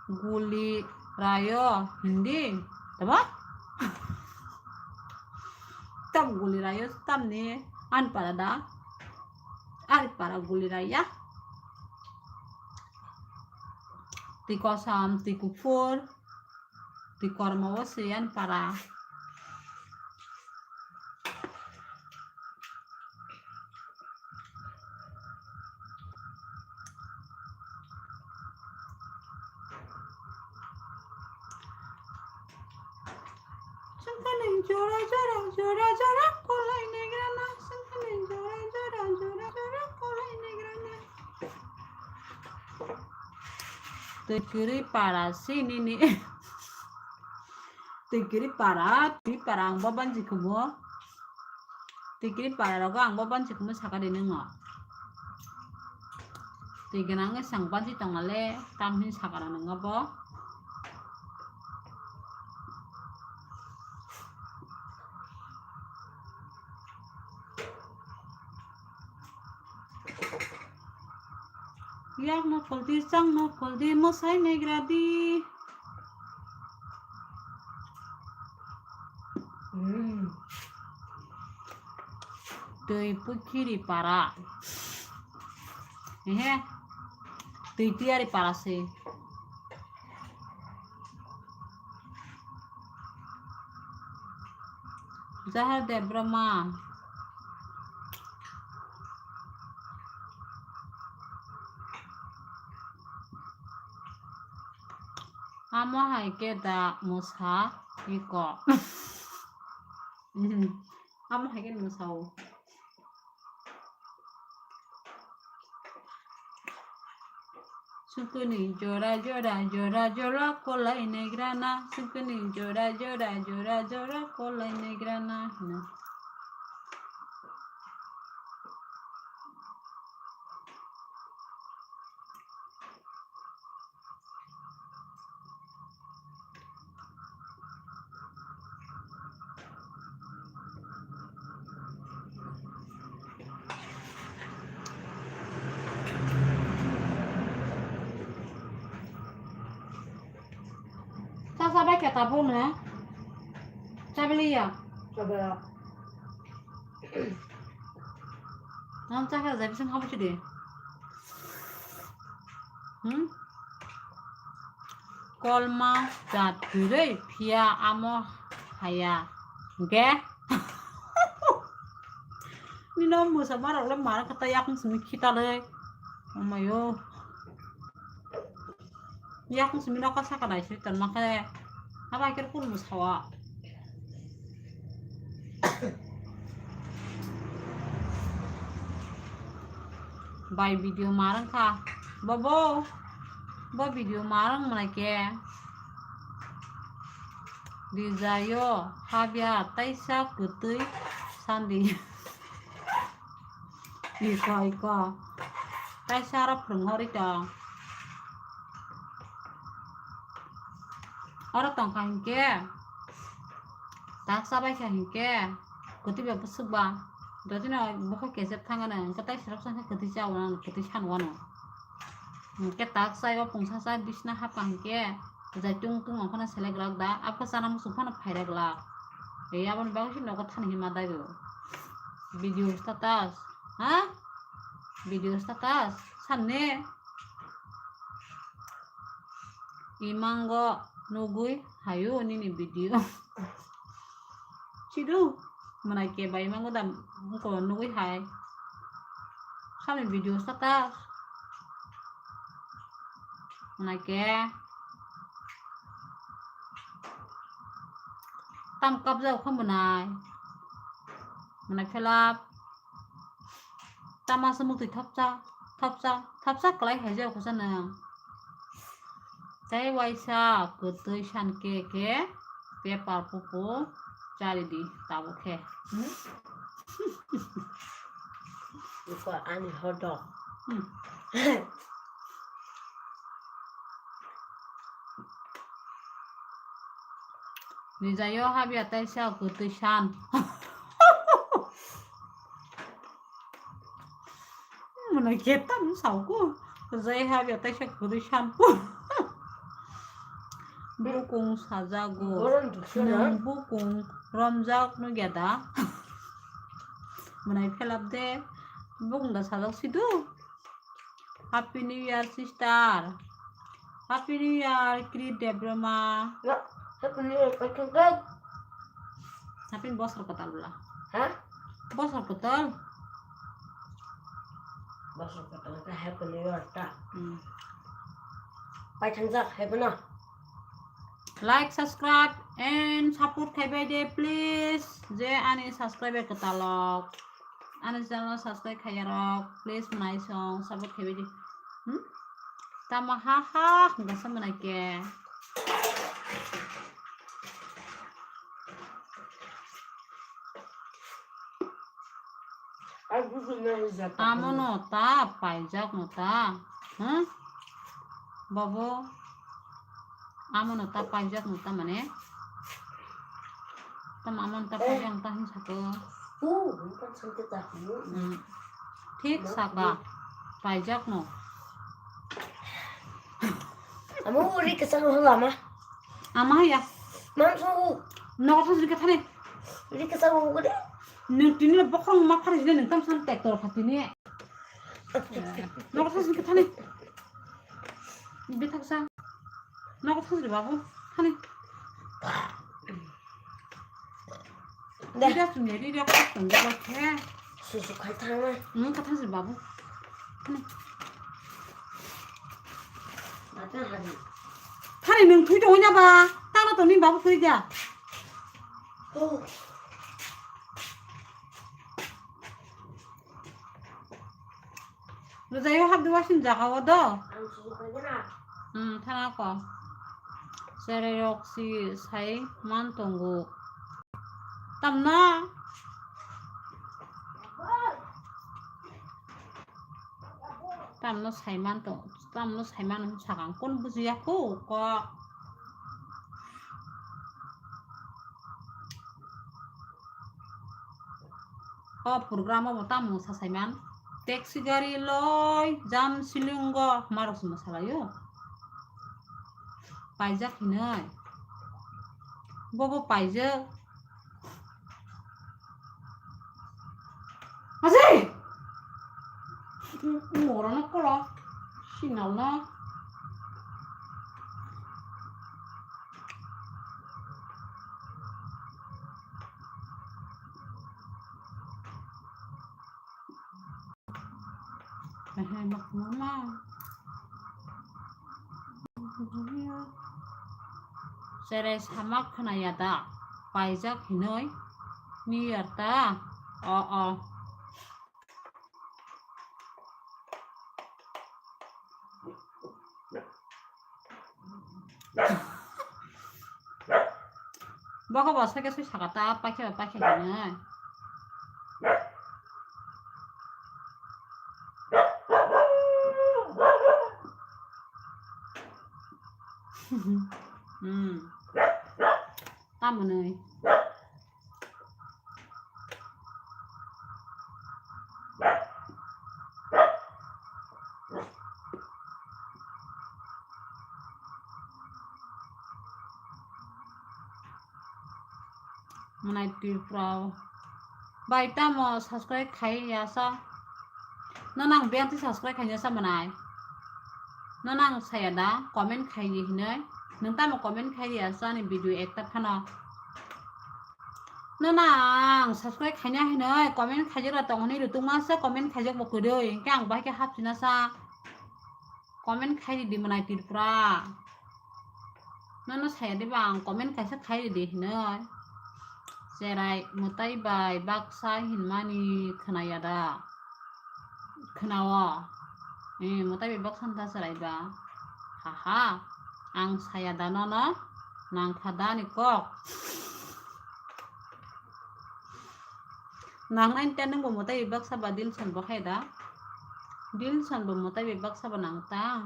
Guli rayo hindi. Tama? Tam guli rayo, tam ni ani para da. Ani para guli raya. Twi kosom, twi kuphur, twi kormo o se ani para. Sengkhaning jora jora, jora jora kolai negrana. Sengkhaning jora jora, jora jora kolai negrana. Twi kwrwi para si nini. Twi kwrwi para, twi para ang bo banchi khumo. Twi kwrwi para rogo ang bo banchi khumo saka de nwngo. Twi gwnang wng sang banchi tongale, tam hin saka rok nwngo bo. Yak no phol di, chang no phol di, mwsai negra di. Hmm. Twi pukhiri para. Ehe. Twi tiyari para se. Jahar Debbarma. Amo hai khe da mwsa iko. Amo hai khe mwsa o. Sukuni jora jora jora jora kolai negrana, sukuni jora jora jora jora kolai negrana hino. Cha cha bai khe tabuk no. Cha bili ya. Cha bili ya. Nang cha khe jai bising habo chidi. Hmm? Kolma jat kwrwi phiya amo haya. Hwnkhe? Nino mwsa marok le mara kata yakung simi khitalei. Omayo. Yakung simi noka saka nai sui tongma khe. Abo hai khe kunu mwsawa. Bai video marang kha. Bobo. Bo video marang mwnai khe. Dijayo habya taisa kwtwi sandi. Iko, iko. Taisa aro phwrwng hori tong. Oro tongkha hinkhe, tak chabaikha hinkhe, kwtwi bai bwswk ba. Jotino bokha kechep thangano, hinkhe tai sirok sangkhe kwtwi chao ano, kwtwi sano ano. Hinkhe tak chai o pungsa cha bisna hapkha hinkhe, jai tung tung phano selek glak da, apha chana muchung phano phaira glak. Ei aboni bagwi se nogo thani hinma daibo. Video status, ha? Video status, sanne? Imango nugui hayo nini video. Chidu, mwnai khe bai imango da mukolo nugui hai. Sami video status. Mwnai khe tam kabjao kha mwnai. Mwnai phelap. Tama se muktwi thopsa, thopsa, thopsa kwlai hai jao khusa nwng. Tei waisa kwtwi san khe khe paper pupu chari di tabuk khe. Hmm? Iko ani hodok. Hmm. Nijayo habya taisa kwtwi san. Mano khe tam sauku. Jai habya taisa kwtwi san. Bukung sajago. Boron duksa na? Nwng bukung romjak no geda. Mwnai phelap de. Bukung da sajak sidu. Happy New Year, sister. Happy New Year, Kri Debroma. Ya, Happy New Year, paithakjak. Happy bosor kwtal bwla. Ha? Bosor kwtal. Bosor kwtal khe Happy New Year ta. Hmm. Paithakjak, happy no. Like, subscribe and support khaibai de, please. Je ani subscriber kwtalok. Ani channel subscribe khaiyarok, please mwnai song support khaibai di. Hmm? Tamo ha ha hwnkha sa mwnai khe. Amo no ta, paijak no ta. Hmm? Bobo. Amo no ta paijak no ta mane. Tamo amo no ta paijak no ta hin sako. Hmm. Thik saka. Paijak no. Amo uri kesang lama. Ama ya. Mam so. Nogo thang sini kethane. Uri kesang lama gede. Nung tini bokhong ma phari sini nung tam san tek tor khatini. Nogo thang sini kethane. Bithaksa. Nogo thang sini babu. Thani. Deh. Rida sumya, rida kok tong jago khe. Susu khai thangma. Hmm, kha thang sini babu. Thani. Mata hari. Thani nung thui tong nya ba. Tang na tong ni babu thui ja. Oh. Rwjaio hapdi wasing jaga o do. Hmm, thana ko. Cherai rok si sai man tongo. Tamno? Tamno saiman tong, tamno saiman wng sakang, kun bujiya ko, ko. O program o bo tamo sa saiman, taxi gari loi jam silingo marok se mwsalaio. Paijak hinoi. Bobo paijak. Asai! Morono kolo. Sinalno. Cherai sama khwnaya da, paijak hinoi ni yarta. O, o. Bokho bo sake sui saka ta, pakhe ba pakhe hinoi. Hmm. Tamunoi. Mwnai Tripura o. Bai, tamo subscribe khai ya sa? Nono ang biyang twi subscribe khaina sa mwnai? Nono ang saya da, comment khai di hinoi. Nwng tamo comment khai di ya sa ani video ekta phano? Nono ang subscribe khaina hinoi comment khaijak da tong hinoi, rutungma sa comment khaijak bo kwrwi. Hwnkhe ang bahai khe hapsina sa. Comment khai di di mwnai Tripura. Nono saya diba ang comment kaisa khai di hinoi. Cherai mwtai bai baksa hinmani khwnaya da? Khwnao. Eh, mwtai bai baksa hinta cherai ba. Haha. Ang saya da nono. Nangkha da ni kok. Nang nine ten nungbo mwtai bai baksa ba Dilson bo hai da. Dilson bo mwtai bai baksa ba nang ta.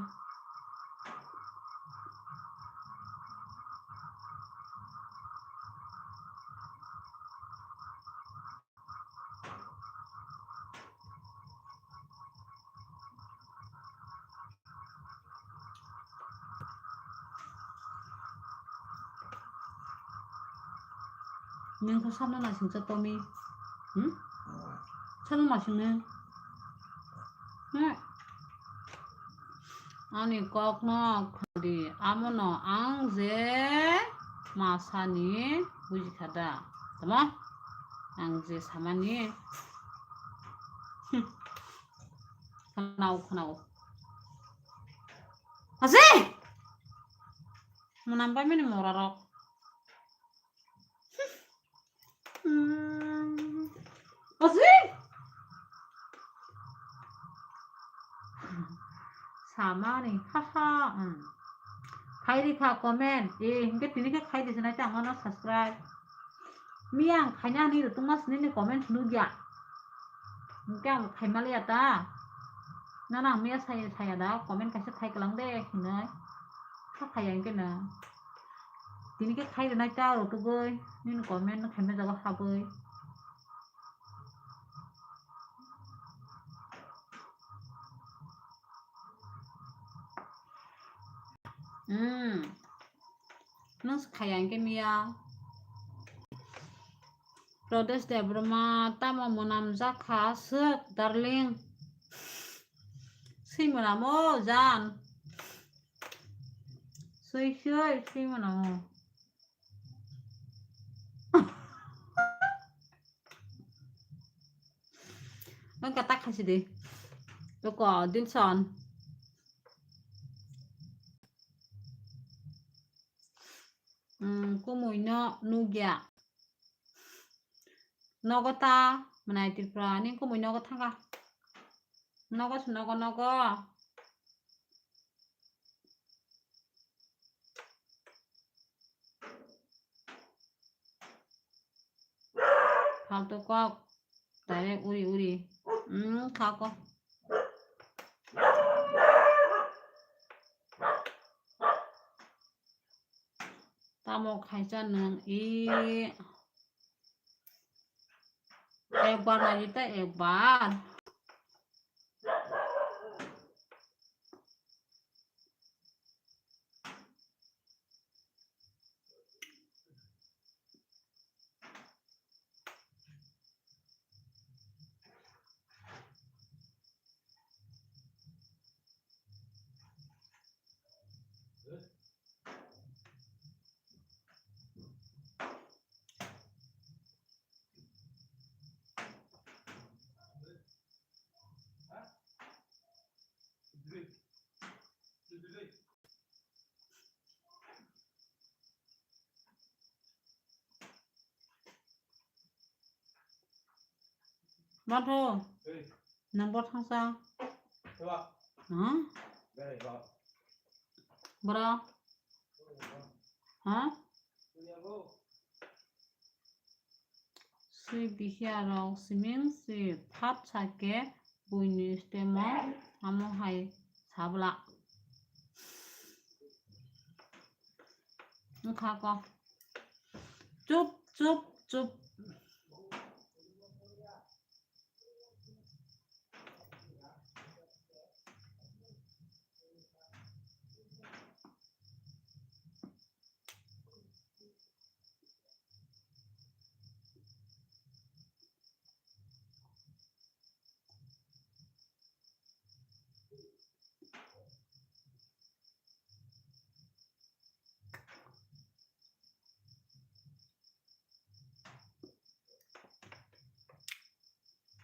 Nwng khe sano naisingcha Tommy? Hmm? Sano naising nw? Hmm? Ani kokno khadi, amono ang je masani bujikha da. Tamo? Ang je samani. Hmm. Khwnao, khwnao. Ase! Mwnam bai mani mora rok. Hmm. Ase! Samani, haha, hmm. Khai di kha comment. Eh, hingke tini khe khai di sinai tang mano subscribe. Miya ang khaina hinwi rwtwngma sini ni comment nukya. Hingke ang khaimaliya ta. Nana ang miya saya, saya da comment kaisa khai kwlang de hinwi. Ha khaya hingke na. Tini khe khai rwnai ta rwtugwi. Nini comment no khaima jago habwi. Hmm. Nung se khaya hingke miya. Pradesh Debbarma tamo mwnam jakha swk, darling. Swi mwnamo, jan. Swi, swi, swi mwnamo. Nung kata khasi de. Loko, Dilson. Hmm, kumui no nugya. Nogo ta, mwnai Tripura ni kumui nogo thanga. Nogo se nogo nogo. Faltu kok. Direct uri uri. Hmm, kha ko. Tamo khaisa nwng i. Ekbar nai di ta ekbar. Matho. Nang bo thangsa. Huh? Bro. Huh? Si bihia rok siming si thap sake buini stemo amo hai sabla. Wngkha ko. Chup, chup, chup.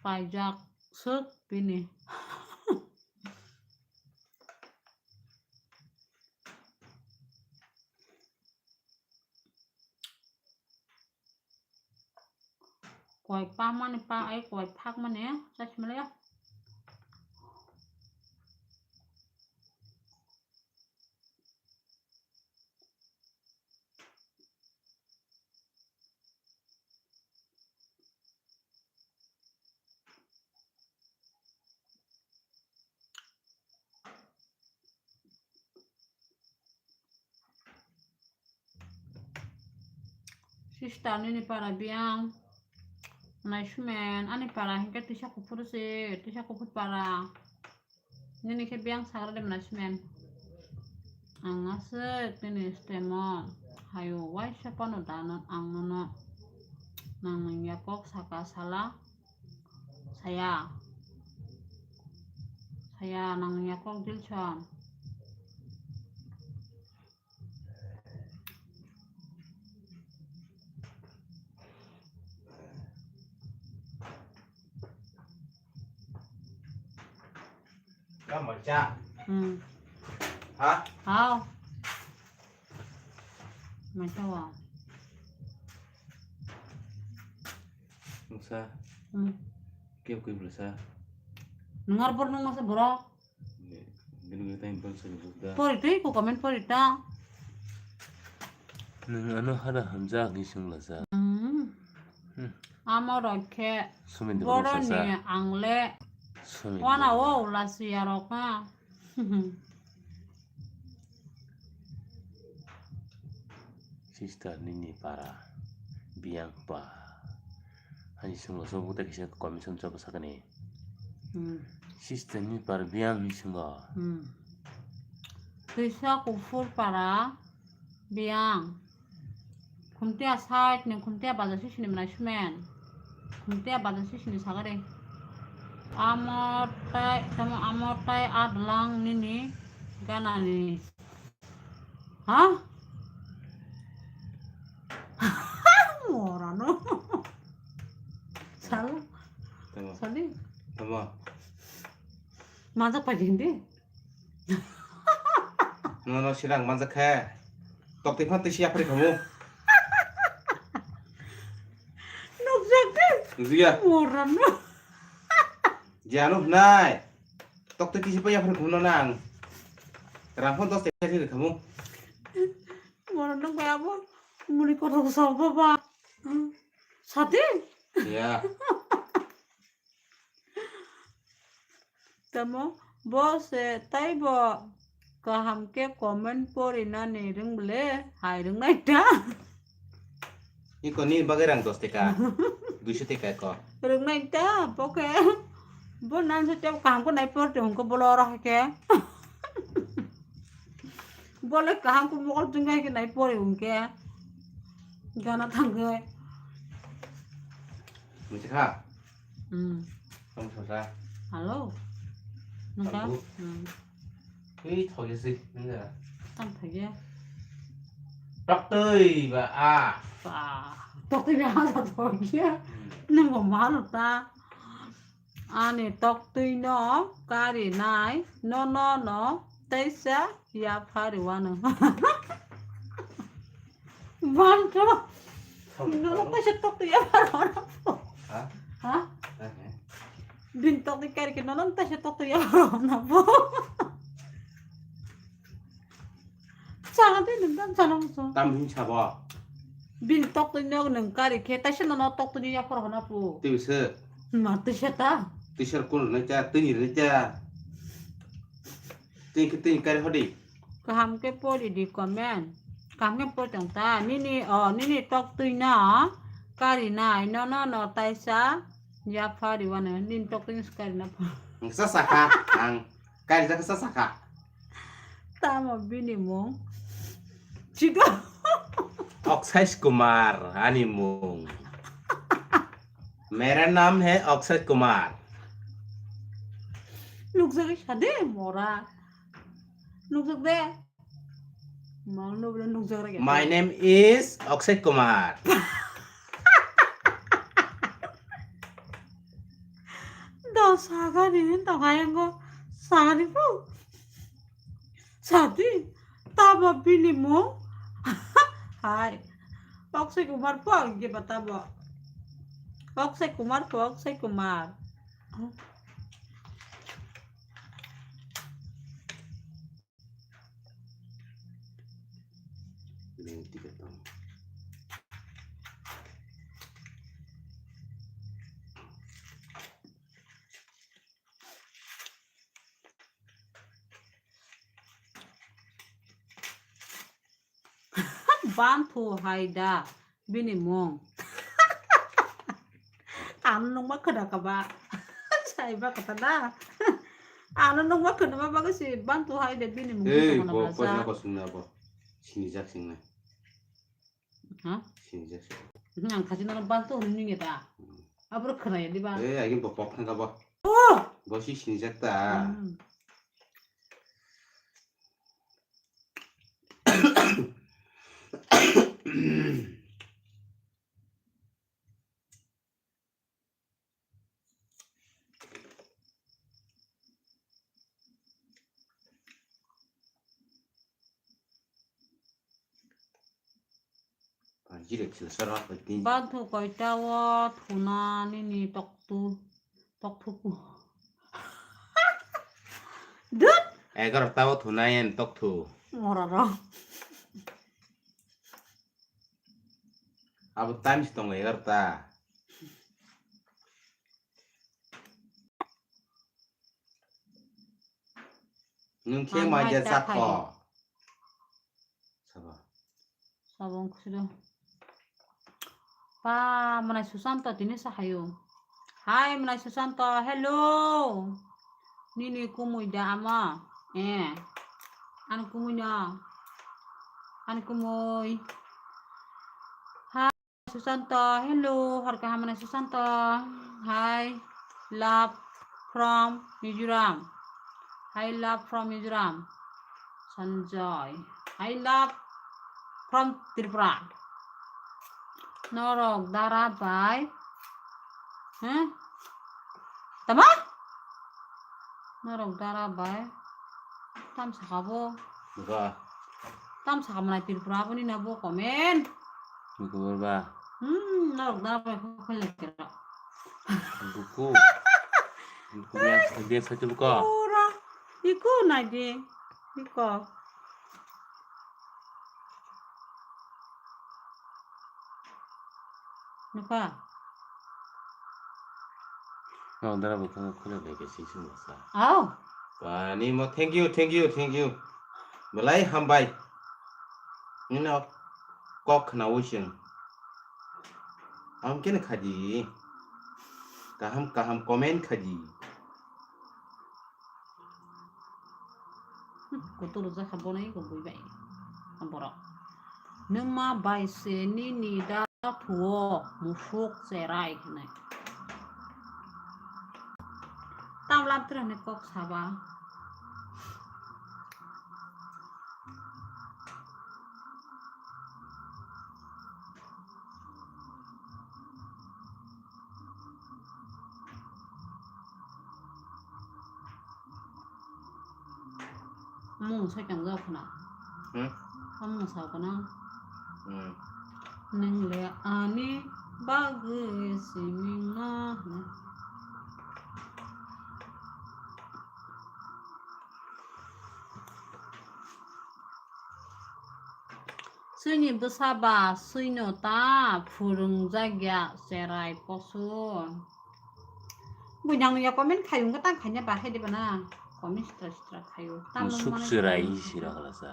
Paijak swk bini. Koi pa mani pa ai koi phak mani chasmale. Sister nini para biyang nai sumen ani para hingke tisa kuphuru se tisa kuphur para. Nini khe biyang sagra de mwnai simen. Ang aswk nini stemo hayo waisa phano danon ang nono. Nang nangya kok saka sala saya. Saya nang nangya kok Dilson. Ka macha. Hmm. Ha? Hao. Macha wa. Nungsa. Hmm. Kep kep rasa. Nungar bor nung masa borok. Bini bai tei bangsa ni bukda. Pori twi ku comment pori ta. Nung ano hada hamjak ni sung lasa. Hmm. Hmm. Amo rok khe Sumi de borok boroni sa. Ang le Sumi de wana borok sa. O lasiya rok ha. Sister nini para biyang pa. Hani sung lasa bukda kisa commission chapa sakani. Hmm. Sister ni para biyang ni sungo. Hmm. Twisa kuphur para biyang. Khumtiya side ni khumtiya bazar sisi ni mwnai sumen. Khumtiya bazar sisi ni sagari. Amo tai tamo amo tai adlang nini gana ni. Ha? Morano. Sal. Tama. Sali. Tama. Majak pajin de. No, no, sirang manjak khe. Tok twi phan twi siya phari khamu. Nukjak de. Nukjak ya? Morano. Jia nuk nai. Tok twi kisi paya phar khumno nang. Rang phone dos taka sini khamu. Moro nang bai abo muni kotor sa baba. Sati? Ya. Tamo bo se taibo kaham khe comment porinani rwng bole hai rwngnai ta. Iko ni bagwi rang dos taka, duiso taka ko. Rwngnai ta, bo khe bo nan se tebo kaham khe nai porte hwnkhe bolo oro hai khe. Bole kaham khe mokol tungkai khe nai pori hwnkhe. Gana thangwi. Mujikha. Hmm. Tong sosa. Hello. Nungka? Hello. Hmm. Ui, thok ya si, nungka. Tam thok ya. Tok twi ba a. Ba. Tok twi ba a thok ya. Hmm. Nung bo malo ta. Ani tok twi no kari nai, no, no, no, teisa ya phari wano. Banto. Nono kaisa tok twi ya pharo na po. Ha? Ha? Ha, ha. Bin tok twi kari ke nono kaisa tok twi ya pharo na po. Chana twi nwng tam chana muchung. Tam hin sabo. Bin tok twi nog nwng kari khe taisa nono tok twi ya pharo na po. Twi se. Ma twi se ta. Twi ser kun na cha, twi ni na cha. Twi ke twi kari hodi. Kaham khe pori di comment. Kaham khe pori tong ta. Nini, oh, nini tok twi no kari nai. No, no, no, taisa. Ya phari wano. Nini tok twi no kari na po. Sa sakha. Ang kari jak sa sakha. Tamo bini mung. Chido. Akshay Kumar, ani mung. Mera naam hai Akshay Kumar. Nukjagwi sade mora. Nukjak de. Mang no bole nukjak rage. My name is Akshay Kumar. Do sagani to kayango sagani po. Sadi tabo bini mung. Hai. Akshay Kumar po ge ba tabo. Akshay Kumar po, Akshay Kumar. Bini ticket tong. Banthu hai da bini mung. Ano nungma khwna kha ba. Sai ba kata da. Ano nungma khwna ma bagwi si Banthu hai da bini mung. Ei, tongma bo na kosong na bo. Sinijak singna. Ha? Sinijak sing. Ang khajina no Banthu hwnwi nungya da. Hmm. Abro khwna ya di ba. Ei, agi bo pok thang kha bo. Oh! Bo si sinijak ta. Hmm. Banthu koita o thuna nini toktu, tokthuku. Dut! Egarota o thuna yen tokthu. Moraro. Abo time si tongo egarota. Nwng khe ang mai hai ja ta chakho. Sabo. Sabo wng khusido. Pa, mwnai Susanto tini sa hayo. Hai, mwnai Susanto, hello. Nini kumui da ama? Eh. Ani kumui no. Ani kumui. Hai. Susanto, hello, harka hamani Susanto. Hi, love from Mizoram. Hi, love from Mizoram. Sanjoy, hi, love from Tripura. Norok dara bai. Huh? Tama? Norok dara bai. Tam sakabo. Buka. Tam sakabo na Tripura boni na bo komen. Buku berba. Hmm, norok dara bai kok kele kera. Buku. Buku biang, biang satu buka. Ora. Iko naidi. Iko. Nukha? Nang dara bwkhang khulai bai khe sing sing basa. Au. Bani mo, thank you, thank you, thank you. Belai hambai. Nino kok khna wising. Am kene khadi. Kaham kaham comment khadi. Kutur jakha bonai ko bui bai. Borok. Nwngma bai se nini da thuo musuk cherai hinai. Tam lam tere hinai kok saba. Mung sai tong jak khna. Hmm? Mung sa khna. Hmm. Nwng le ani bagwi siming no. Swini bwsa ba swino ta phwrwngjakya cherai poso. Buinang ya comment khai wngkha tang khaina ba khai diba na. Comment sitra sitra khaio. Tamo Musuk mane cherai comment sira khala sa.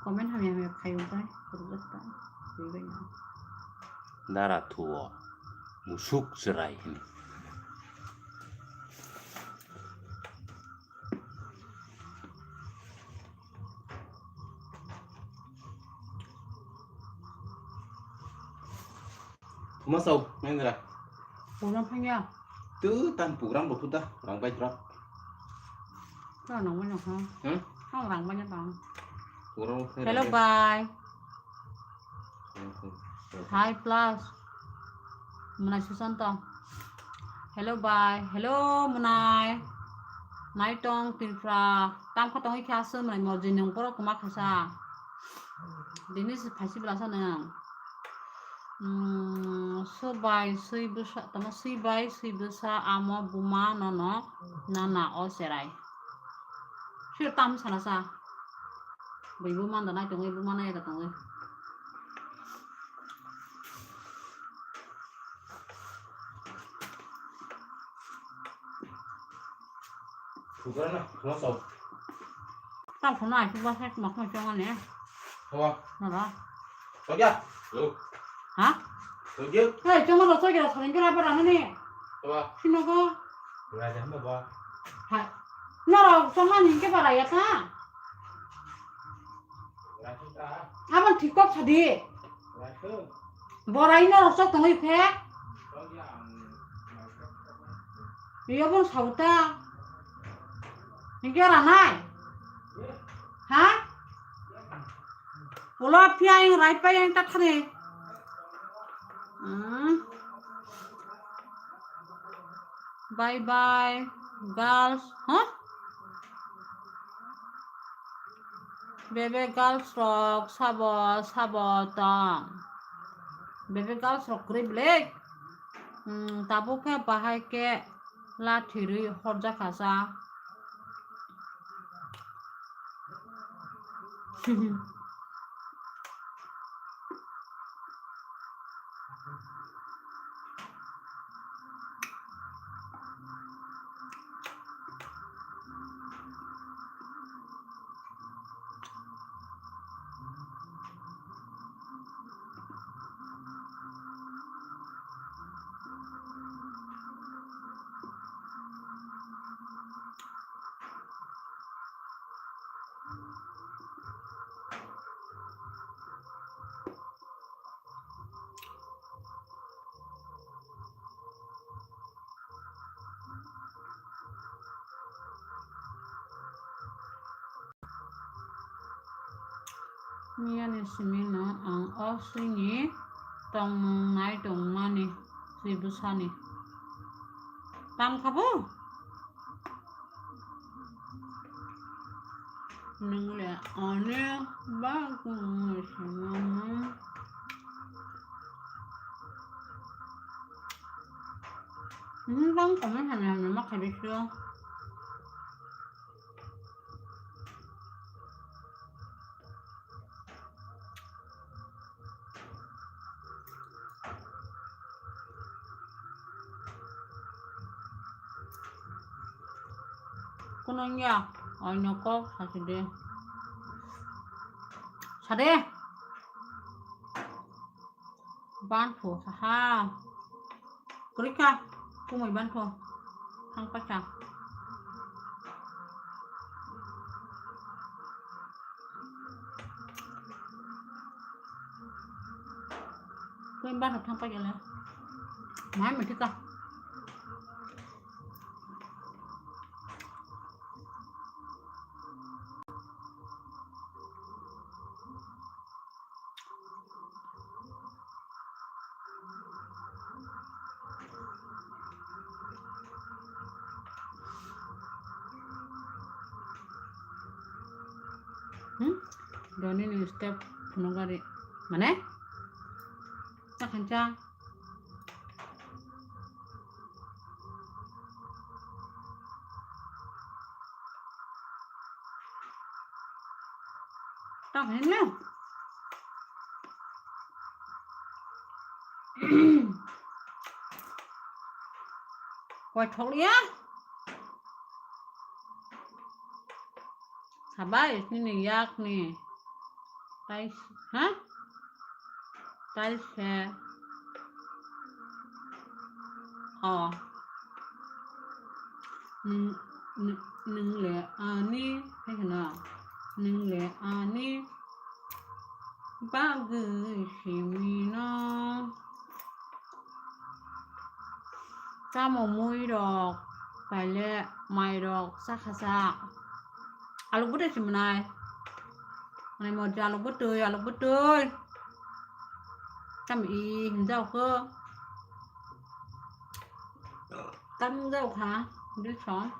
Comment hamya hamya khaio tai. Kurujak ta. Buibai na. Dara thuo. Musuk cherai hini. Masau, ngendra. Program phangya. Tu tan program bo puta, rang bai trok. Kau nang banyak ha? Hmm? Kau rang banyak bang. Program phangya. Hello, bye. Hi plus. Mwnai Susanto. Hello bai. Hello mwnai. Naitong Tripura. Tam kha tongwi kha sw mwnai morjin nung borok kwma khasa. Dini se phaisi bwlasa nung. Hmm, sw bai swi bwsa, tamo swi bai swi bwsa amo buma nono nana o cherai. Sir tam sana sa. Bai buma da nai tongwi buma nai da tongwi. Thukra na, thukra sau. Tam khuna ai thukba sai mak ma chong ani. Hawa. Na ba. Tokya. Lo. Ha? Tokya. Hey, chong lo tokya, saling kira apa rana ni? Hawa. Sino ko. Raja hamba ba. Hai. Noro chongmani hingke bara ya ta? Abang thik kok sadi. Borai noro sok tongoi phe. Iyo bong sauta. Hingke ranai. Ha? Ulo phiya yang rai pa yang ta thani. Hmm. Bye bye, girls. Huh? Bebe girls rok sabo, sabo tong. Bebe girls rok kwrwi belai. Hmm, tabuk khe bahai khe lathi rwi horjakha sa. Miyani simi no ang o swini tongmung nai tongmani swi bwsani. Tam kha bo? Nwng le ani bagwi swnamung. Hmm, bang comment hamya hamya ma khaibaisu. Kunung ya, oino kok hachide. Sade. Banthu, haha. Kurika, kumui banthu. Thang pacha. Kumui banthu thang pacha le. Mai mutika. Hmm? Doni ni step phunukgari. Mane? Takhancha. Tang hene. Koi thok ya. Sabai nini yak ni. Tai, ha? Tai se. O. Nwng, nwng, nwng le ani, hai kheno. Nwng le ani bagwi simi no. Tamo mui rok, paile mai rok, sakha sa. Alok bwtwi se mwnai. Mwnai morji alok bwtwi, alok bwtwi. Tam i hinjao kho. Tam hinjao kha, bilsong.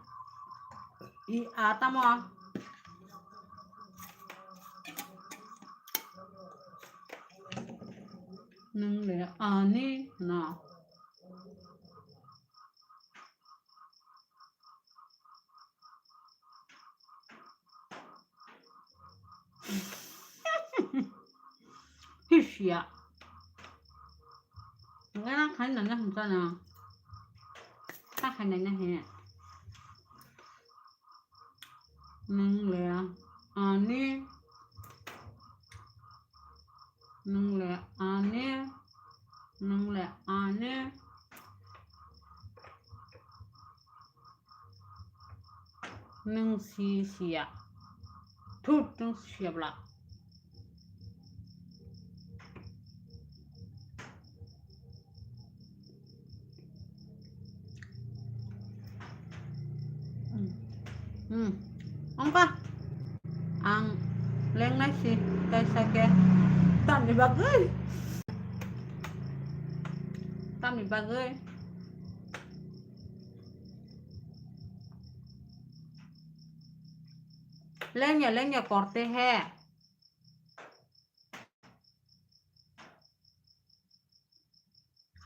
I a tamo. Nwng le ani no. Hisia. Ngana khai nana hum sana. Ta khai nana he. Nwng le ani. Nwng le ani. Nwng le ani. Nwng si siya. Thut, nwng si siya bla. Hmm. Ongka. Ang lengnai si kaisa khe. Tamni bagwi? Tamni bagwi? Lengya, lengya korte he.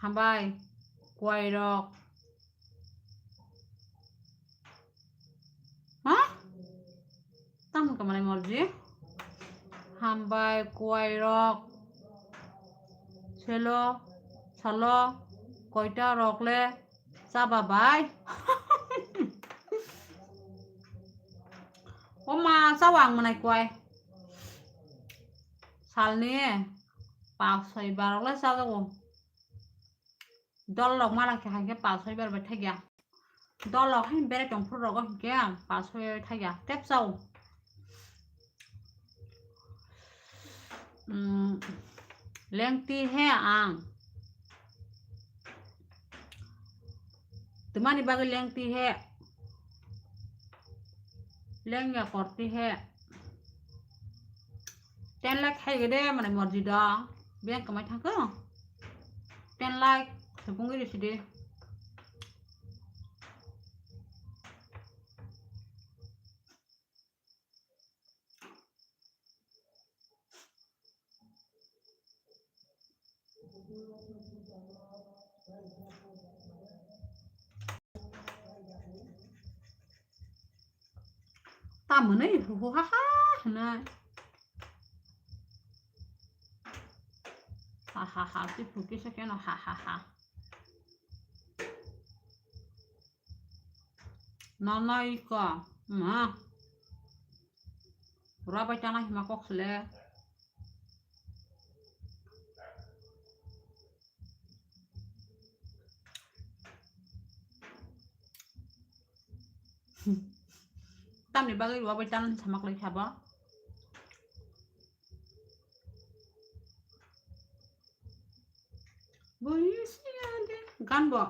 Hambai, kuairok. Ha? Tamo kamalai morji? Hambai, kuairok. Selo, salo, koita rok le chaba bai. O ma, chao ang mwnai kuai. Salni pas soi bar le chajago. Dol rok mala khe hai khe pas soi bar bai thakya. Dol rok hai bere tong phuru rogo hinkhe pas soi bai thakya. Tep chao. Mm, lengti he ang. Twmani bagwi lengti he. Lengya korti he. Ten lakh hai gede mane morji da. Bank kamai thangkho. Ten lakh sepung giri sidi. Tamoni hu ha ha hwnwi. Ha ha ha, tei phukisa keno ha ha ha. Nono iko. Ma. Rua bai tana hima kok sele. Tamni bagwi rua bai tana samak lai sabo. Bui siya de. Gan bo.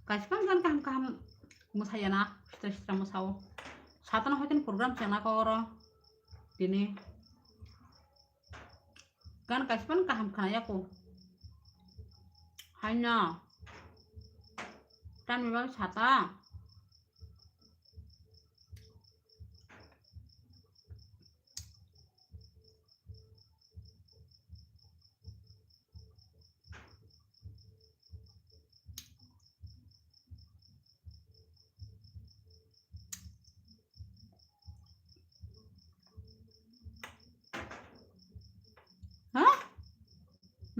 Kaisa phano gan kaham kaham mwsaya na, sitra sitra mwsao. Satano hoiteni program chengna kok oro tini. Gan kaisa phano kaham khwnaya kho. Haino. Tamni bagwi sata. Ha?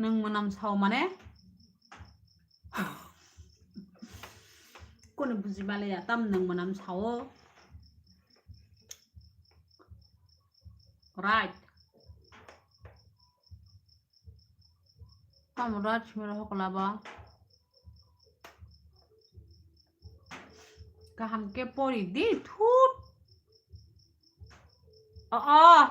Nwng mwnam sao mane? Kunu buji male ya, tam nwng mwnam sao. Right. Tamo da chimero hokla ba. Kaham khe pori di thut. O, o.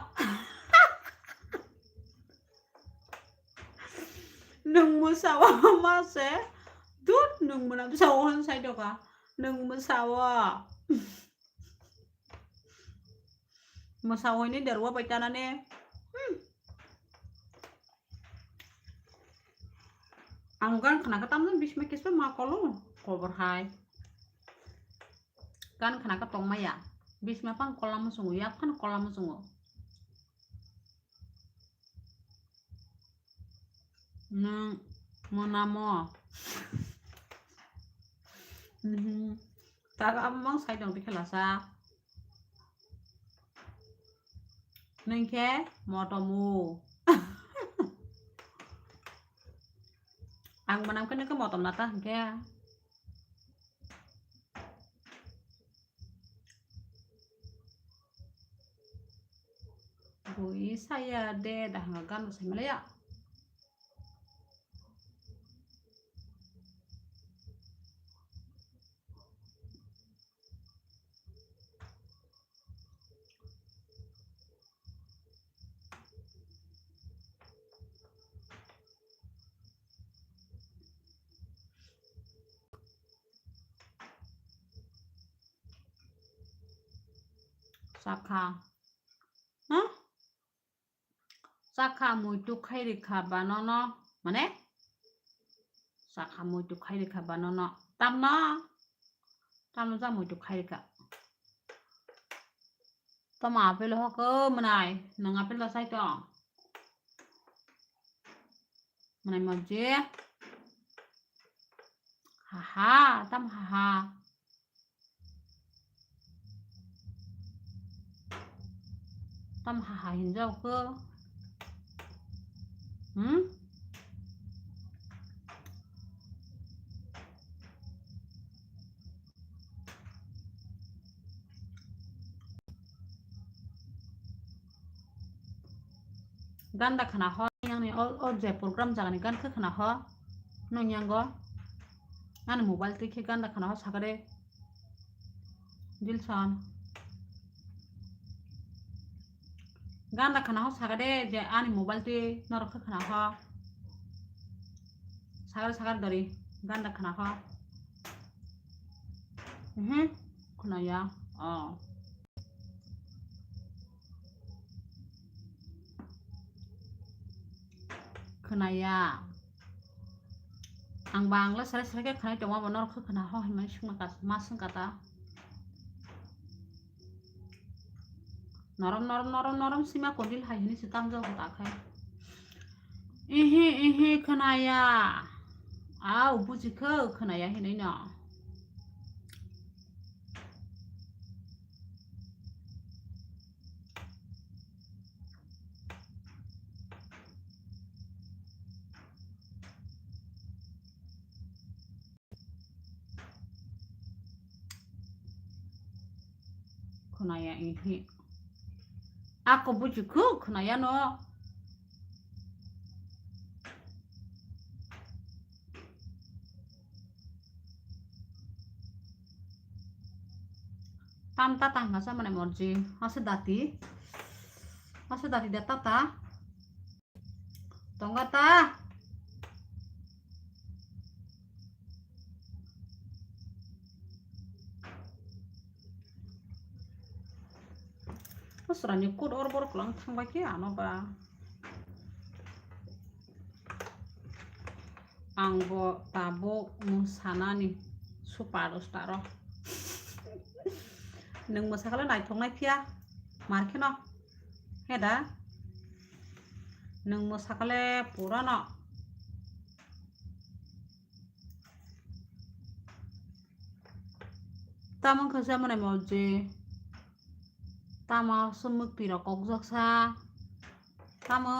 Nwng mwsao ma se. Thut, nwng mwnam sao hwn sai doka. Nwng mwsao. Mwsao hwnwi derwa bai tanane. Hmm. Ang gan khna khe tamjani bisma kisba ma kolo kobor hai. Gan khna khe tongmaya. Bisma phang kola muchungo, yak phano kola muchungo. Nwng mwnamo. Mhm. Tara mang sai tong tikhe lasa. Nwng khe motomu. Ang mwnam khe nwng khe motom nata hwnkhe. Bui saya de dahanga gan bo sai malaya. Chakha. Huh? Chakha muitu khai rikha banono. Mane? Chakha muitu khai rikha banono. Tamno? Tamno cha muitu khai rikha. Tamo apple hoko mwnai. Nwng apple ta sai tong. Mwnai mobji. Haha, tam haha. Tam haha hinjao kho. Hmm? Ganda khna ho, yang ni o, o je program jaga ni gan khe khna ho. Nung yang go. Ani mobile twi khe ganda khna ho sakare. Dilson. Ganda khna ho sakare je ani mobile twi norok khe khna ho. Sakare sakare dori. Ganda khna ho. Mhm. Khna ya. Oh. Khwnaya. Ang bangla sare sare khe khwnai tongma bo norok khe khwna ho hinmani swngma ka, ma swngkha ta. Norom norom norom norom sima kondil hai hini se tamjok ta khai. Ihi ihi khwnaya. Au buji kho khwnaya hinwi no. Khwnaya ihi. Ako buji khu khwnaya no. Tam tata hwnka sa mane morji. Ase dati. Ase dati da tata. Tongo ta. Asrani kut or bor klang thangbai khe ano ba. Ang bo tabuk mwsanani superstar o. Nwng mwsakle naithok nai phiya mar kheno. He da? Nwng mwsakle purano. Tamo khe se mwnai mauji. Tamo sumuk twi rok kokjak sa. Tamo.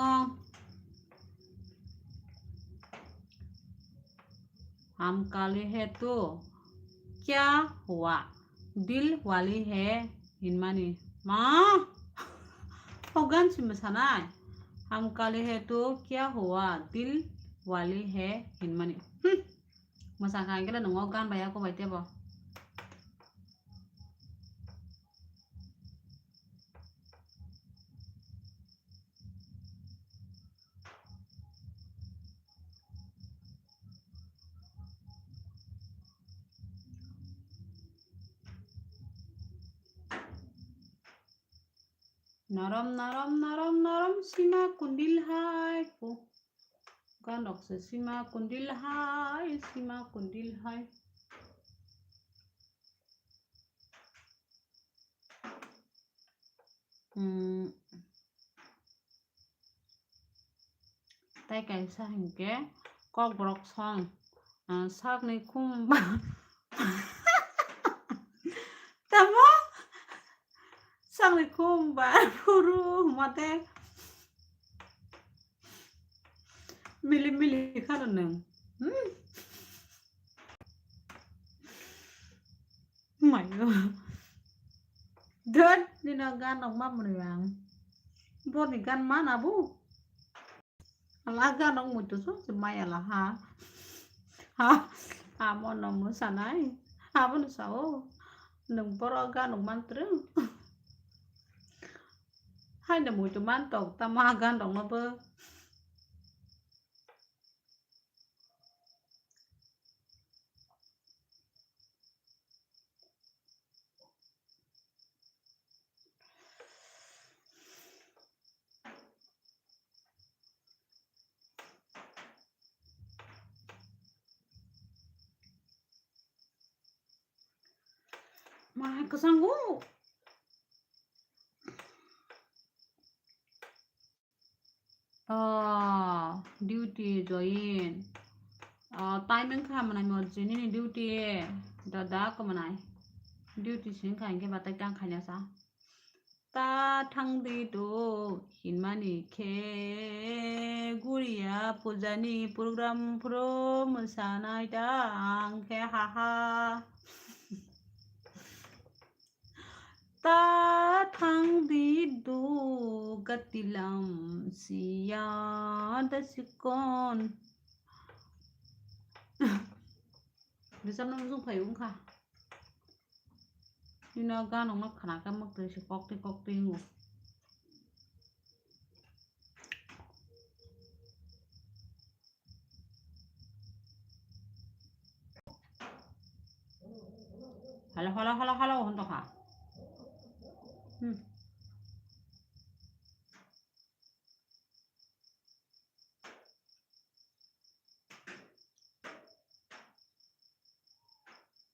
Ham kali he tu kya hua? Dil wali he hinmani. Ma? O gan si mwsanai. Ham kali he tu kya hua? Dil wali he hinmani. Hmm. Mwsang kha hingkhe le nwngo gan bai ya ko bai tebo. Naram, naram, naram, naram, sima kundil hai po. Ganok se sima kundil hai, sima kundil hai. Hmm. Tai kaisa hinkhe kokborok song, ah, sakni khum ba-, tamo sakni khum ba phuru mate mili mili khano nwng. Hmm. Mayo. Dot, nino gan rok ma mwnwi ang. Boni gan mana bu. Ala gan rok muitu so se maya la ha. Ha, amo no mwsanai. Abo no sao. Nwng borok gan rok man twrwng. Hai no muitu man tok ta ma gan rok no bo. Ma kwchanggo. Oh, duty join. Oh, time wngkha mwnai morji nini duty. Dada ko mwnai. Duty sing kha hingke batai tang khaina sa. Ta thang di do hinmani khe guriya puja ni program phuru mwsanai tang khe ha ha. Ta thang di do gatilam siya da sikon. Bisa nung jung phai ungkha. Ino ganong no khana ka mak twi se kok twi kok twi wngo. Hello, hello, hello, hello, hwn tongkha. Hmm.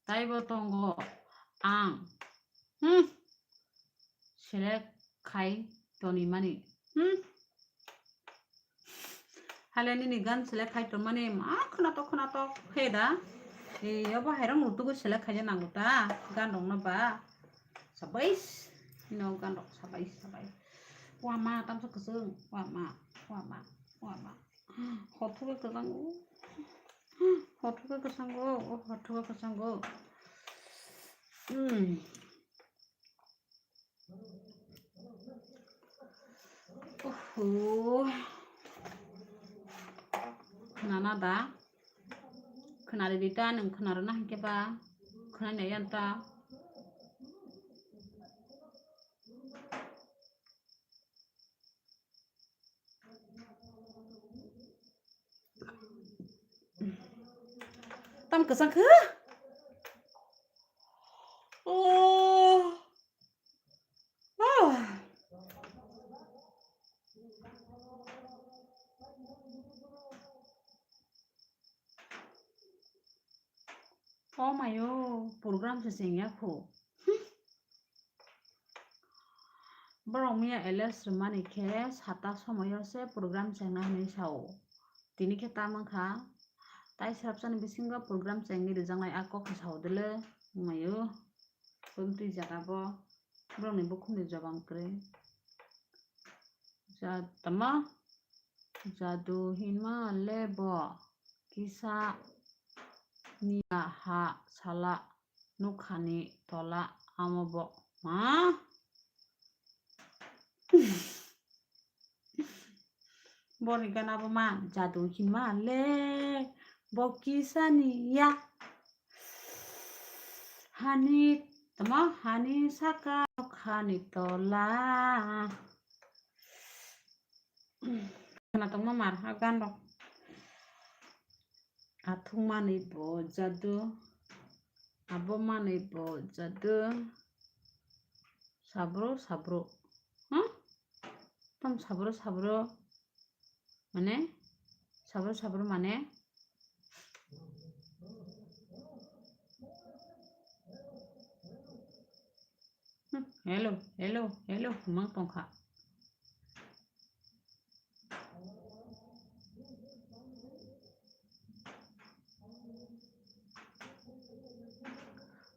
Taibo tongo ang. Hmm. Select khai tonwi mani. Hmm. Hale nini gan select khai tongmani ma khwnatok khwnatok khe da. E, obo hairok mutugo select khaina nango ta gan rok no ba. Sabais. No gan rok sabais, sabais. Wama tamsa kwchwng. Wama, wama, wama. Hothuka kwchwng. Hothuka kwchwng o, hothuka kwchwng o. Hmm. Oho. Khwnana da? Khwnaridi ta, nwng khwnarwna hinkhe ba khwnani yan ta. Tam kwchang khe? Oh. Oh. Oh mayo, program se chengya kho. Borok miya L S rwmani khe sata somoyo se program chengna hinwi sao. Tini khe ta mankha. Tai swrapsani bisingo program chengwi rijaknai a kok khe sao dele, mayo. Twi jaga bo borokni bukhumni jobam kwrwi. Ja-, tama? Jadu hinma le bo kisa niya ha sala nukhani tola amo bo ma? Boni gana bo ma jadu hinma le bo kisa niya hani tama hani saka nukhani tola. Khana tongma mar ha gan rok. Athung manwi bo jadu, abo manwi bo jadu. Sabro, sabro. Huh? Tam sabro, sabro. Mane? Sabro, sabro mane? Hmm, hello, hello, hello, hwnmang tongkha.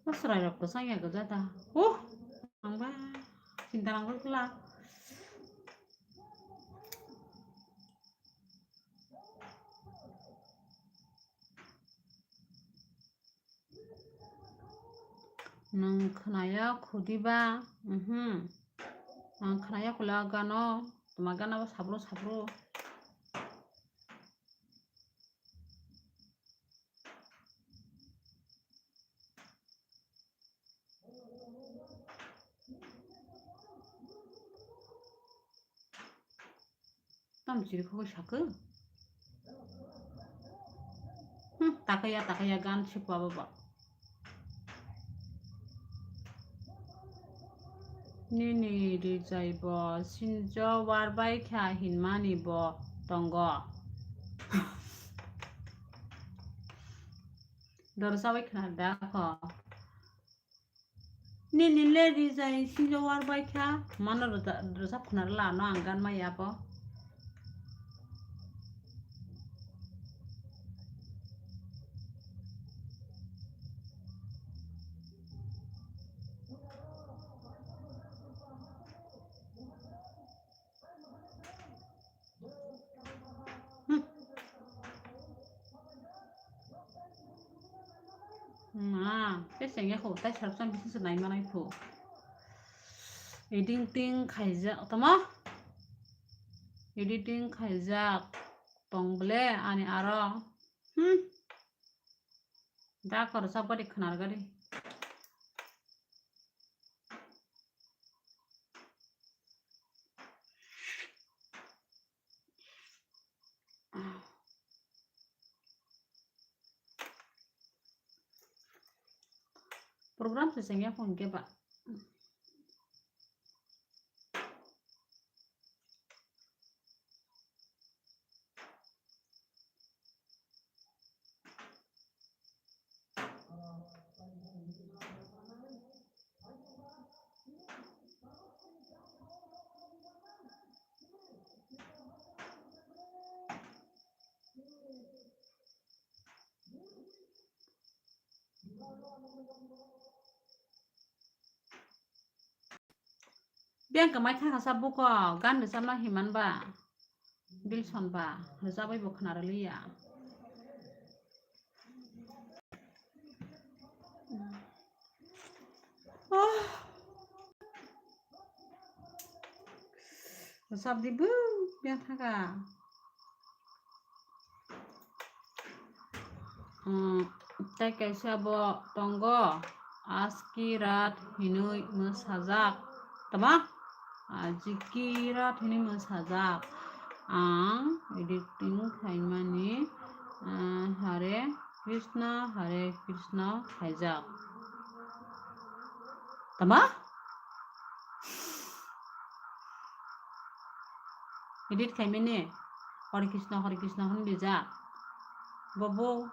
O chwrairok kwchang ya gwja da. Huh! Ang ba chinta nang khe la. Nwng khwnaya khudiba? Mhm. Ang khwnaya khula gano. Tuma gana bo sabru sabru. Tam chiri kho sakhe. Hmm, takaya, takaya gan sikwa baba. Nini rijai bo sinjo war bai kha hinmani bo tongo. Doro sabai khna da kho. Nini le rijai sinjo war bai kha. Mano rwja-, rwjap khna rwla no ang gan maya bo. Hmm. Ma, khe chengya kho, tai sarap san bising se nai manai kho. Editing khaijak, tamo? Editing khaijak tong ble ani aro. Hmm. Da kor sa bari khnar gari. Program se chengya phone ke ba. Biyang kwmai thangsa buko gan rwchapna himan ba, Bilson ba rwchapwi bo khna rwliya. Oh. Sabdi bwk yang thaka. Hmm, tei kaisa bo tongo, Aski Rat hinwi mwsajak. Tama? Ajiki Rat hinwi mwsajak. Ang editing khaimani, ah, Hare Krishna, Hare Krishna khaijak. Tama? Edit khaimani Hare Krishna, Hare Krishna hwnwi rijak. Bobo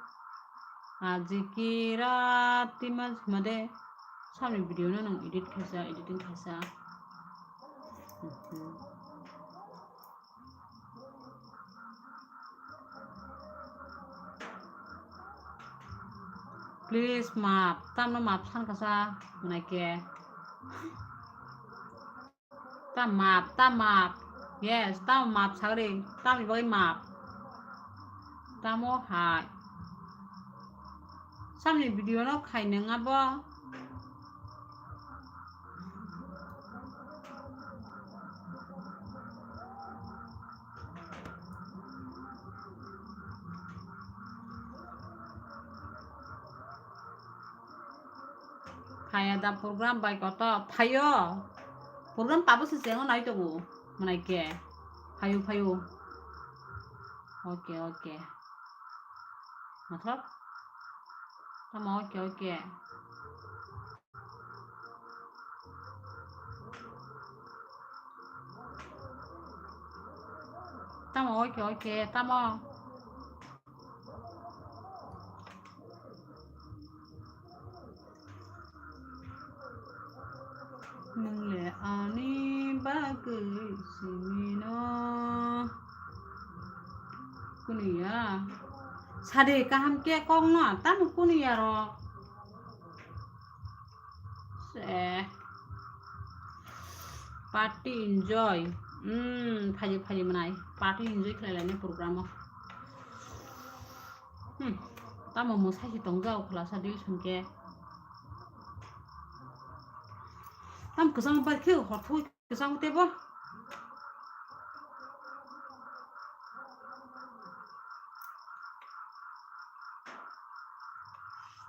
ajiki rati ma hwnmade samni video no nwng edit khaisa, editing khaisa. Mhm. Please map, tamno map san kasa mwnai ke. Ta map, ta map. Yes, ta map sagri, tamni bagwi map. Tamo hai. Samni video no khai nang abo. Phaiya da program bai koto? Phaio. Program tabuk se chengo nai tongo. Mwnai ke. Phaio, phaio. Okay, okay. Matlab? Tamo okay, okay. Tamo okay, okay. Tamo. Nwng le ani bagwi simino. Kuniya. Sade kaham khe kokno, tamo kuniya rok. Se. Party enjoy. Hmm, phaidi phaidi mwnai. Party enjoy khlai laini program o. Hmm. Tamo mwsai se tongjak khwlasa dui songke. Tam kwchang bai khe hor thui kwchang tebo.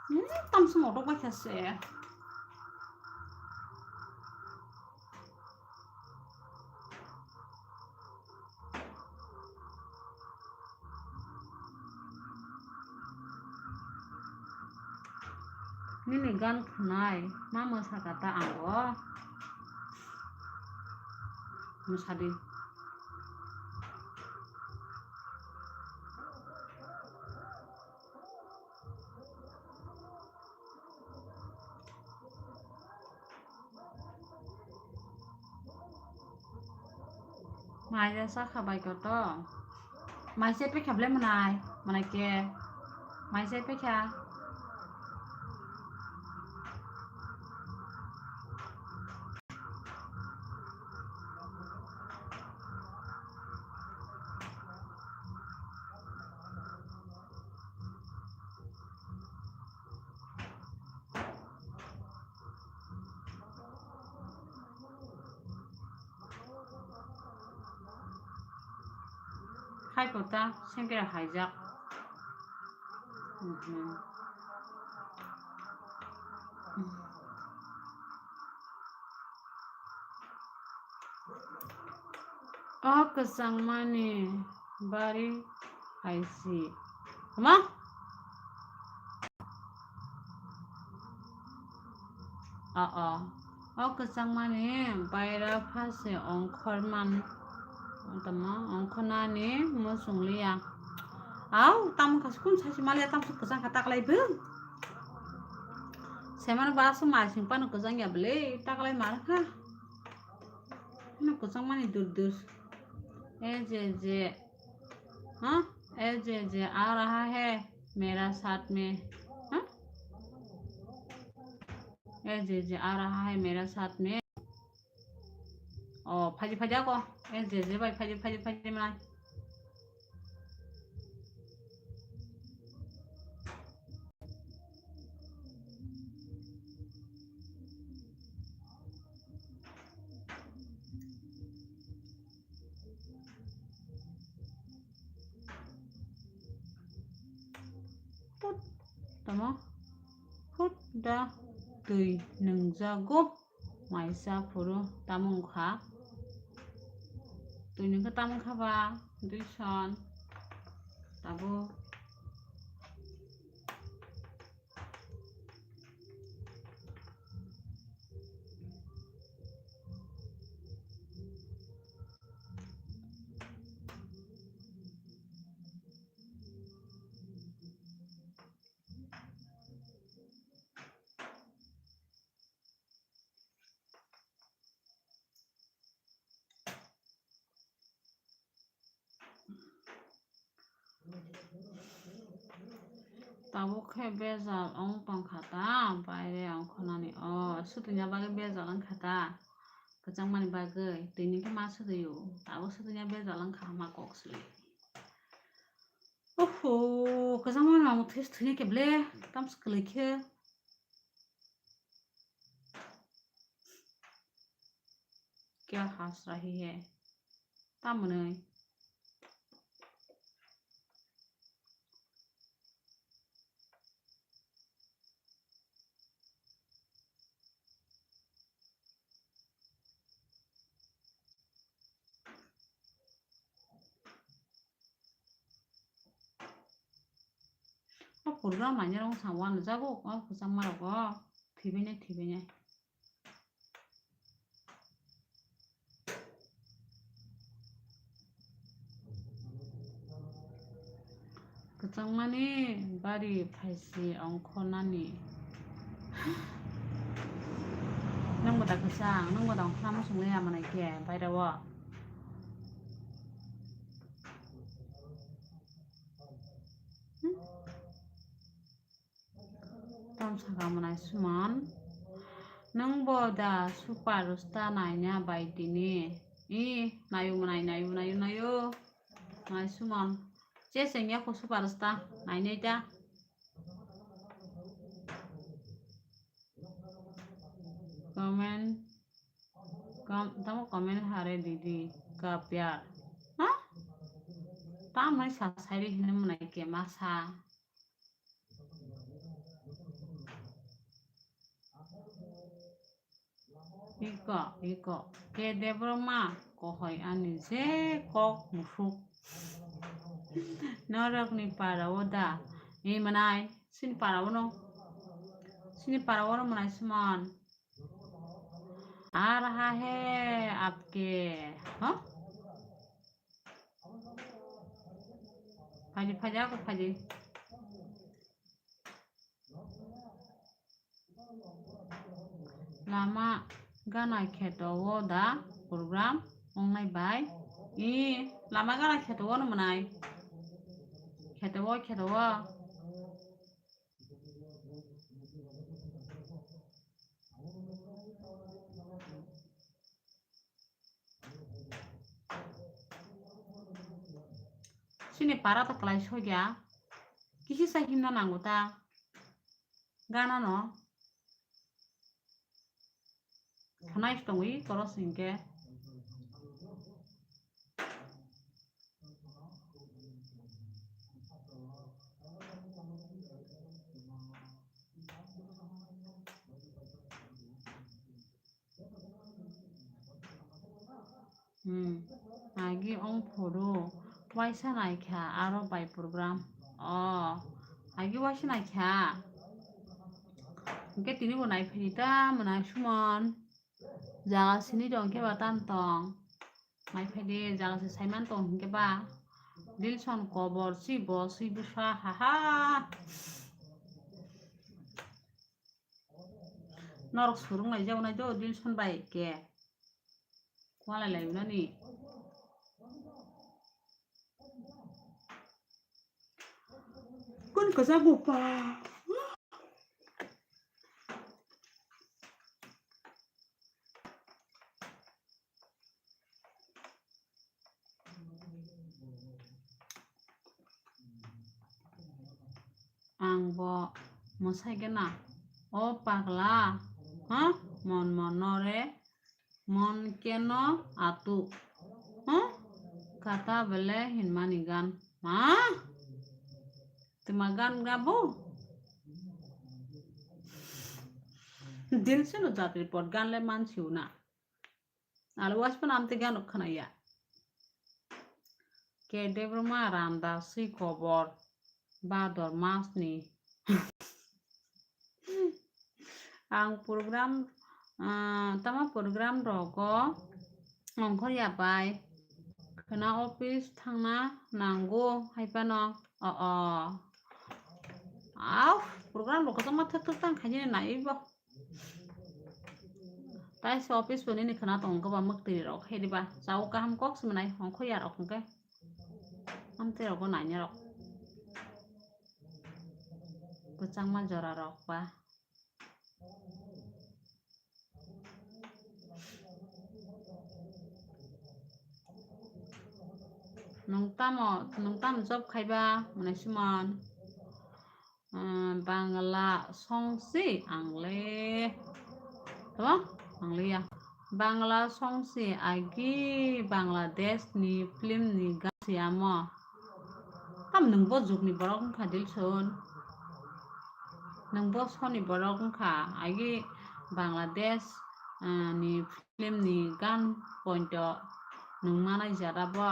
Hmm, tam se motok bai kha se. Nini gan khwnai ma mwsa kha ta ango? Mwsadi. Mai ja sakha bai koto. Mai se pekha ble mwnai, mwnai ke. Mai se pekha. Hai kota sengkera haijak. Mhm. O kwchangmani bari hai si. Tama? O, o. O kwchangmani baira phase ongkhorman. Tamo ongkhornani muchung liya. Au, tamo kha sukun sachi maliya, tamo kwchang kha taklai bwng. Semano ba aswk mai sing pano kwchang ya bwle, taklai mar kha. Ano kwchang mani dur dur. E je je. Ha? E je je a raha hai mera saath mein. Ha? E je je a raha hai mera saath mein. Oh, phaji phaji ako. E je je bai phaji phaji phaji mai. tamo? Hut da twi nungjago. Maisa phuru tamo wngkha? Twi nungkha tamo wngkha ba? Duison. Tabuk. Tabuk khe bejal wng tongkha ta, baire wngkhornani. O, sutwina bagwi bejal wngkha ta, kwchangmani bagwi. Twi ni khe ma sutwi o, tabuk sutwina bejal wngkha, ma kok sli. Oho, kwchangmani mamung thwi thwini khe ble, tamsa kwlwi khe. Kya has rahi hai? Tamoni. O program manya rong sa wano jago, o kwchangma rogo thwibainai, thwibainai. Kwchangmani bari phaisi ongkhornani. Nwngbo da kwchang, nwngbo da ongkhorna muchung liya manai khe bairao. Hmm? Tamsaka mwnai Suman. Nwngbo da super star naina bai tini? I, nayo mwnai, nayo, nayo, nayo. Nai Suman. Che sengya ko super star nainai ta. Comment, com-, tamo comment hare didi ka pyar. Ha? Tamai sa sairi hini mwnai ke masa. Iko, iko. Ke Debbarma kohoi ani je kok musuk. Norokni para o da. I mwnai, sini para o no. Sini para o no mwnai Suman. आ रहा है आपके, हाँ? Phaidi, phaidi, ako phaidi. Lama gana kheto o da program ongnai bai. I, lama gana kheto o no mwnai. Kheto o, kheto o. Chini para ta kwlai sogya. Kisi sa himna nango ta. Gana no. Khwnai tongwi koros hinkhe. Hmm. Agi ong phuru waisa naikha aro bai program. O, agi waisa naikha. Hwnkhe tini bo naiphai ta mwnai Suman. Jaga sini tong khe ba tam tong. Naiphai de jaga se saiman tong hwnkhe ba. Dilson kobor si bo si bwsa ha ha. Norok surung lai jabo nai do Dilson bai ke. Kwalai lai unani. Kun kwchak bo pa. Ang bo mwsai gana. O pagla, ha? Mon mon no re, mon keno atu, ha? Kata bele hinmani gan. Ma? Tuma gan gabo? Dilsino jat report gan le mansiuna. Alo waspan amte gan rok khwnaya. Ke Debbarma randa si kobor bador masni. Ang program, ah, tama program rogo ongkhor ya bai. Khwna office thangna nango hai phano. O, o. Au, program rok kwchangma thwk thwk tang khainani naiwi bo. Taisa office bo nini khwna tongo kwbangma kwtwi rok hai diba. Chao kaham kok se mwnai ongkhor ya rok hwnkhe. Amtwi rogo naina rok. Kwchangma jora rok ba. Nwng tamo, nwng tamo job khaiba, mwnai Simon? Ah, Bangla songsi ang le. Tamo? Ang le ya. Bangla songsi agi Bangladesh ni film ni gan si amo. Tam nwng bo jugni borok wngkha Dilson. Nwng bo soni borok wngkha, agi Bangladesh, ah, ni film ni gan pointo nwng manai jara bo.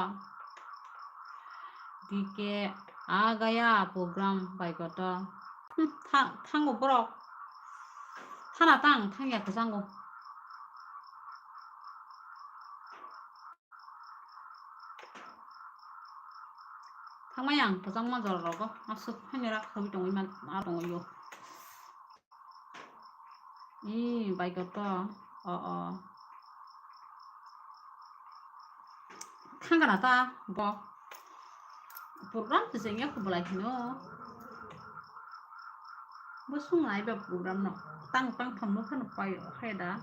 D K a gaya program bai koto. Hmm, tha-, thango borok. Thana tang, thangya kwchango. Thangmai ang kwchangma jora rogo, aswk haino rak sawi tongwi man, ma tongwi o. Ee, bai koto, o, o. Thangkana ta, bo. Program se jengya ko belai hino. Bo sung nai ba program no. Tang, tang tham no phano pai o, hai da.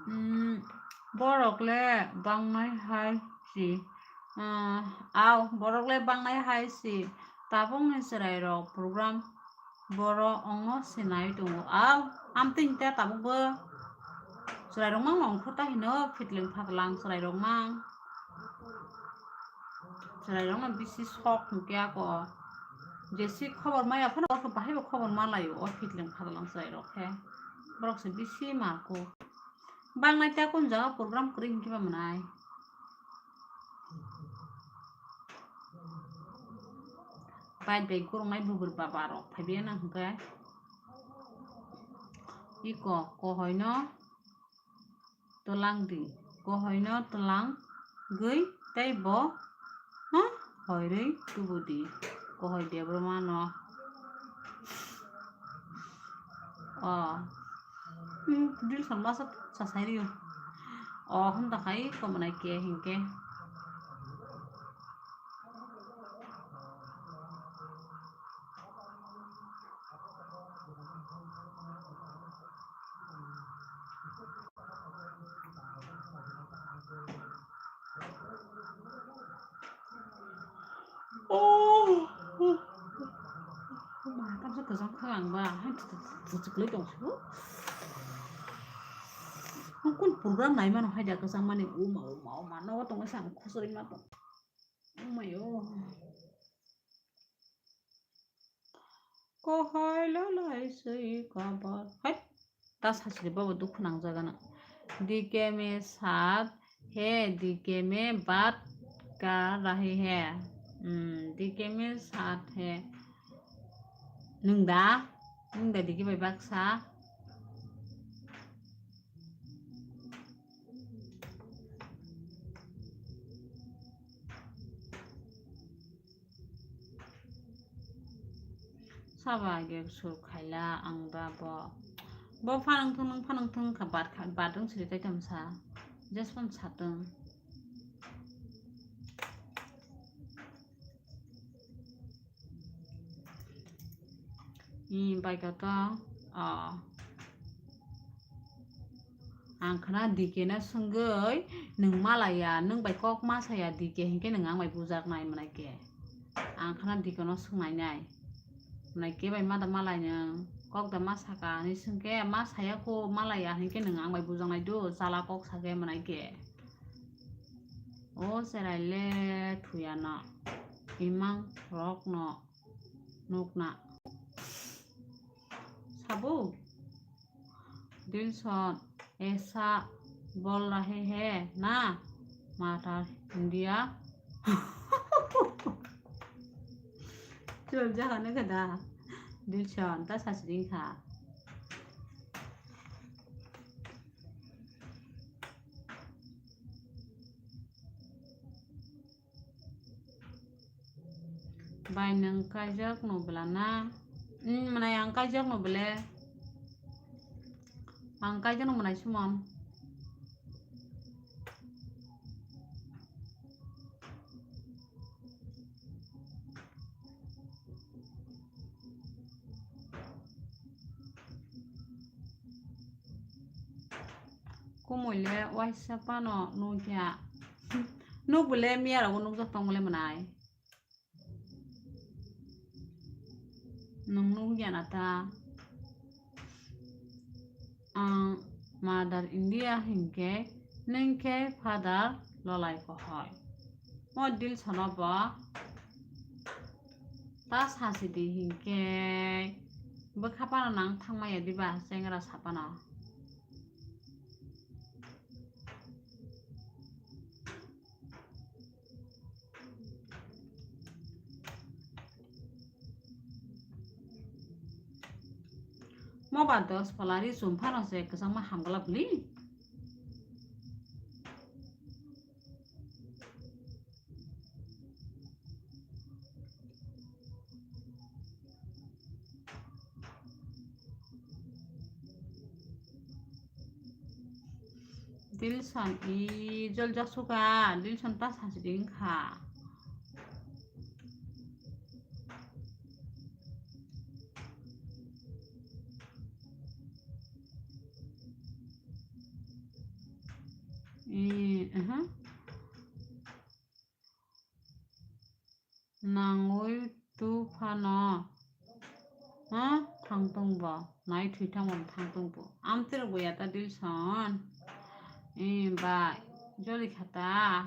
Hmm, borok le bangnai hai si. Ah, au, borok le bangnai hai si. Tabukni chwrairok program boro ongo sinai tongo. Au, amtwini ta tabukbo chwrairok mang ongkho ta hino, phitling phatlang chwrairok mang. Chwrairokno bisi sok hwnkhe ako. Jesi khobor maya phano, bahaibo khobor malaio, o phitling phatlang chwrairok khe. Borok se bisi marko. Bangnai ta kun jaga program kwrwi hinkhe ba mwnai. Bai bai kwrwngnai bugur baba rok phaibai na hwnkhe. Iko kohoino twlang di. Kohoino twlang gwi tei bo, ha, hoirwi tubu di. Kohoi Debbarma no. O. Hmm, Dilson masa sasai rio. O, hwn ta khai ko mwnai ke hinkhe. Oh. Mara tamsa kwchang kha ang ba, hai chuchuk lai tong su. Kun program nai mano hai da kwchang mani uma uma uma no tong sa ang khosori ma tong. Umayo. Kohoi lolai swi kobor. Hai. Ta sasiri babo dukhu nangjaga na. D K me saat hai, D K me baat kar rahi hai. Hmm, D K me saat hai. Nwng da? Nwng da D K bai baksa? Sabo age sur khaila ang ba bo. Bo phanang thung, nung phanang thung kha, bat kha, bat wng siri tai tong sa. Just phone satong. Ni bai kha to, oh. Ang khna D K no swngwi, nwng malaya, nwng bai kok ma saya D K hinkhe nwng ang bai bujaknai mwnai khe. Ang khna D K no swngnainai. Mwnai khe bai ma da malai nwng, kok da ma saka hinwi swngkhe, ma saya kho malaya hinkhe nwng ang bai bujaknai do, chala kok sakhe mwnai khe. O cherai le thuyano, imang rokno. Nukna. Sabu? Dilson, aisa bol rahe hai na? Mother India. Chul jahane kada. Dilson, ta sasring kha. Bai nwng kaijak no bwla na? Hmm, mwnai ang kaijak no bwle. Ang kaijak no mwnai Suman. Kumui le waisa phano nukya. Nuk bwle miya rogo nukjak tong bwle mwnai. Nwng nukya na ta? Ang Mother India hinkhe, nwng khe Father Lolai Kohoi. O Dilson no bo ta sasi di hinkhe, bwkha phano nang thangmaya diba chengra sa phano. Mo ba dos phalari chum phano se kwchangma hamgwlak bwli. Dilson i jol jak suka, Dilson ta sasi di wngkha. I, aha. Nangwi tu phano, ha? Thangtong bo. Nai thwi thangmani thangtong bo. Amtwrwk bo ya ta Dilson. Eh, bai. Joli kha ta.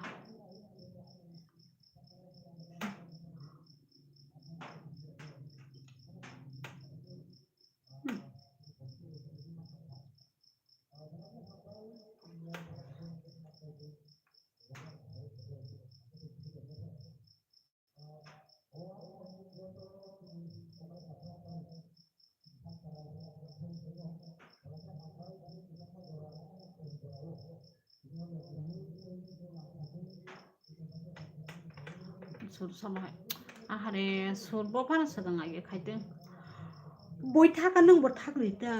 Hmm. Sur sama hai. Ahare, sur bo phano swkang age khaitwng. Boi thaka nwng bo thak rita.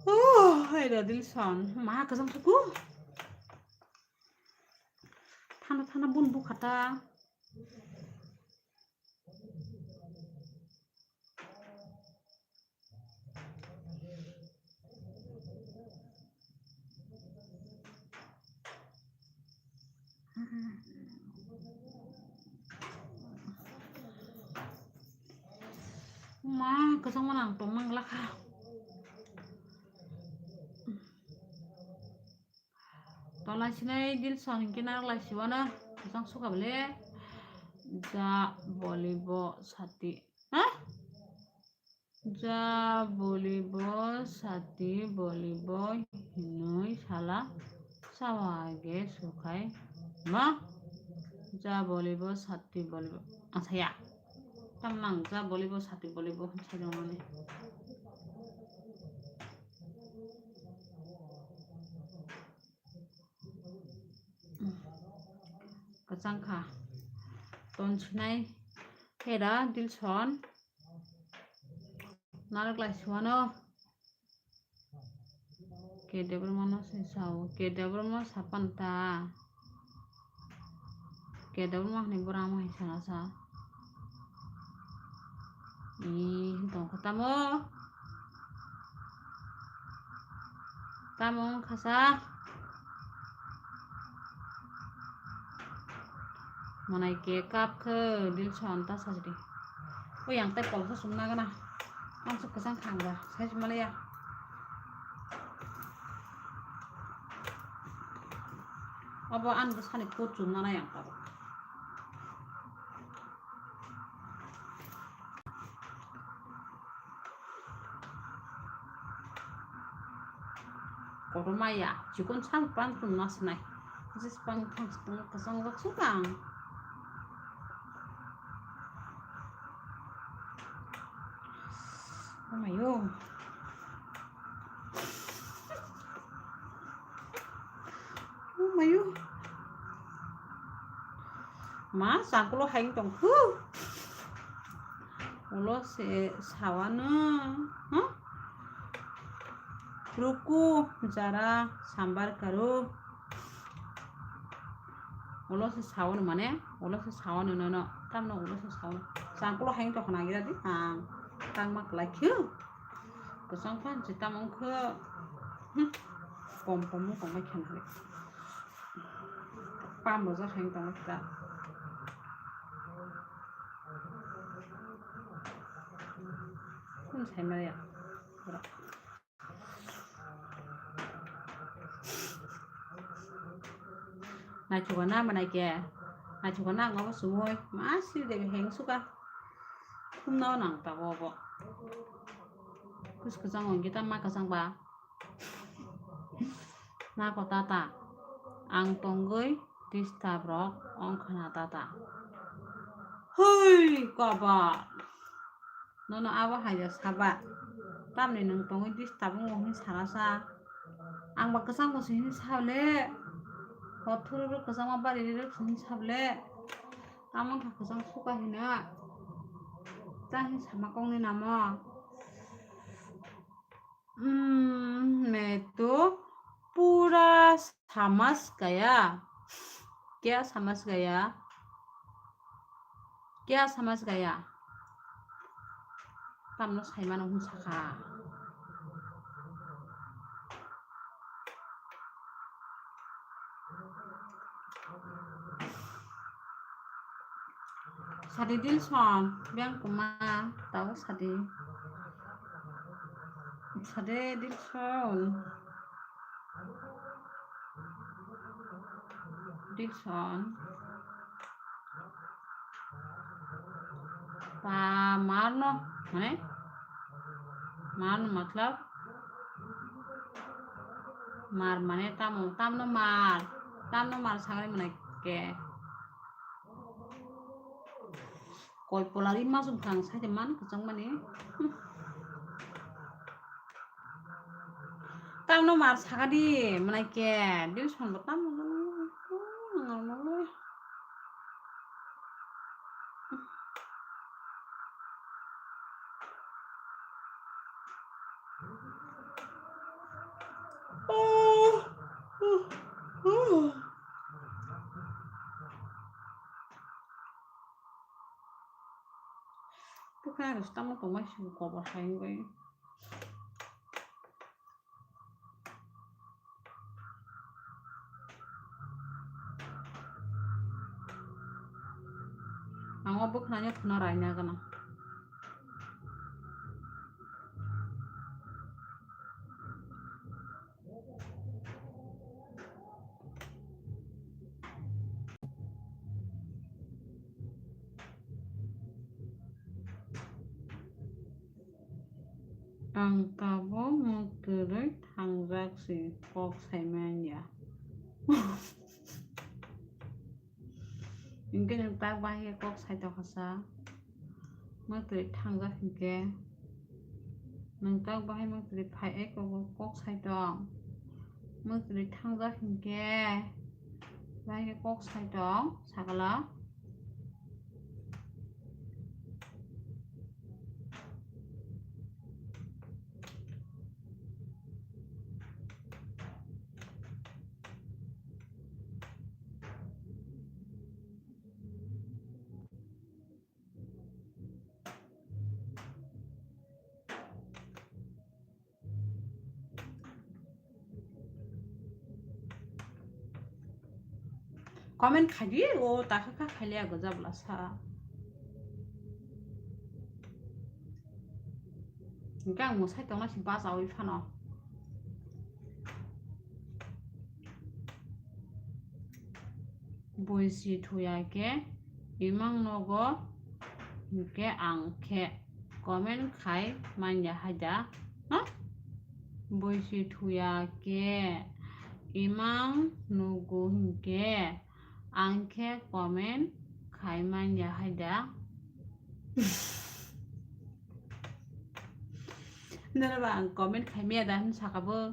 Oh, hai da Dilson, ma kwchang thuku. Thana thana bun bukhata. Ma, kwchangma nang tongmang lakha. Tolai sinai Dilson hinkhe narwk lai siwano, kwchang suka bwle. Ja bolibo sati. Ha? Ja bolibo sati bolibo hinwi sala sawa age sukhai ma. Ja bolibo sati bolibo. Asa ya. Tam nang ja bolibo sati bolibo hinwi sai dongmani. Kwchang kha. Ton sinai. Hera Dilson. Narwk lai siwano. Ke Debbarma no se sao. Ke Debbarma sapan ta. Ke Debbarma hwnwi bwrang ma hai sana sa. Ih, tong kha tamo. Tamo wng kha sa? Mwnai ke kap khe Dilson ta sajdi. O yang tai polsa sumna gana. Ang su kwchang khang ba, sai sumale ya. Abo ang bwsani kut chumna na yang ta ba. Kotorma ya, chikon sak pang tong na sinai. Jis pang thang tong kasang jak sukang. Oh my yo. Oh my yo. Ma, sangkulo haing tong khu. Ulo se sawano. Huh? Ruku, jara, sambar karu. Ulo se sawano mane, ulo se sawano nono. Tamno ulo se sawano. Sangkulo haing tong khna gira di. Ang tangma klai khu. Kwchang phan se tamo wngkhe, hmm, pom pom wng tongma khe nahari. Pam rojak hai wng tongma khe ta. Hmm, sai maya. Naithokgana mwnai khe, naithokgana ang obo sumui ma siri de heng suka. Khumna nang tabuk obo. Kus kwchang wngkhe ta ma kwchang ba. Nako tata. Ang tongwi disturb rok wngkhana tata. Hoi kobor. Nono abo hai ya saba. Tamni nwng tongwi disturb wngo hwnwi sana sa. Ang ba kwchang bo se hwnwi sa le. Hor thuru rok kwchangma bari rok se hwnwi sa le. Tamo wngkha kwchang suka hino. Ta hwnwi sama kok ni namo. Hmm, मैं तो पूरा समझ गया। क्या समझ गया? क्या समझ गया? Tamno saimano hwn sakha. Sadi Dilson, biyang kuma, tao sadi. Sadi Dilson. Dilson. Pa marno, mane? Marno matlab? Mar mane tamo, tamno mar, tamno mar sagri mane ke. Koi polari masuk thang sai man kwchang mani. Tamno mar sagadi mane ke, Dilson bo tamno. Bwkha rwswk tamo tongmani simi kobor hai wngwi. Ang o bwkhwnani phano raina gana. Ang tabuk mwktwrwi thangjak si kok sai manya. Hinkhe nwng tak bahai khe kok sai tongkha sa. Mwktwrwi thangjak hinkhe. Nwng tak bahai mwktwrwi phai ai kok, kok sai tong. Mwktwrwi thangjak hinkhe. Bahai khe kok sai tong, sakala. Comment khaidi, o takha kha khailiya gojabla sa. Hinkhe ang mwsai tongna si bachaui phano. Bui si thuya khe imang nogo hinkhe ang khe comment khai manya haida, ha? Boisi thuya khe imang nugo hinkhe ang khe comment khai manya hai da. Nono ba ang comment khai maya da hin saka bo.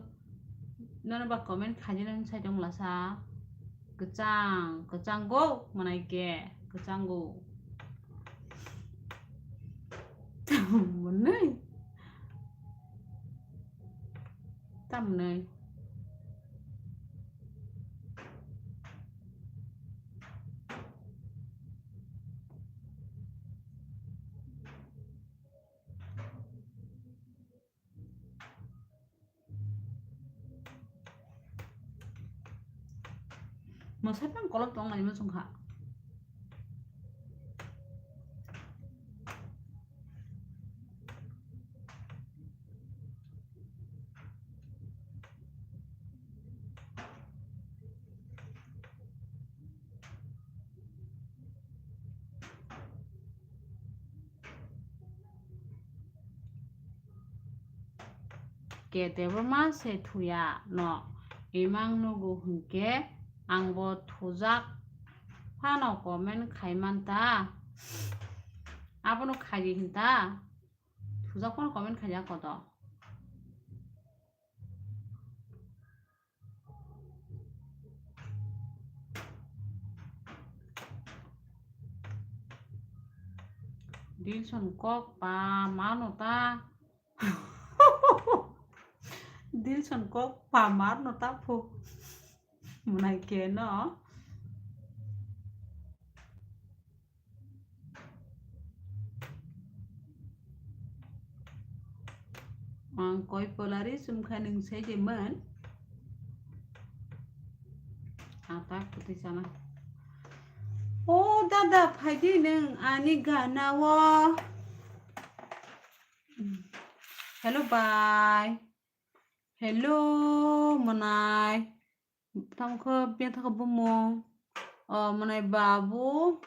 Nono ba comment khai jani hin sai tong lasa. Kwchang, kwchang go manai khe, kwchang go. Monai. Tamnai. Mwsai phang kolok tong laima chwng kha. Khe tebo ma se thuya no imang nugo hinkhe ang bo thujak phano comment khai man ta. Abono khai di hin ta. Thujak phano comment khai ya koto. Dilson kok pa mano ta. Dilson kok pa mano ta phu. Munai khe no. Ang koi polari sumkha nung sai de man. Ata kuti sana. O dada, phaidi nung ani gana o. Hello, bye. Hello, manai. Tamo khe biyang thaka bumung. O, manai babu.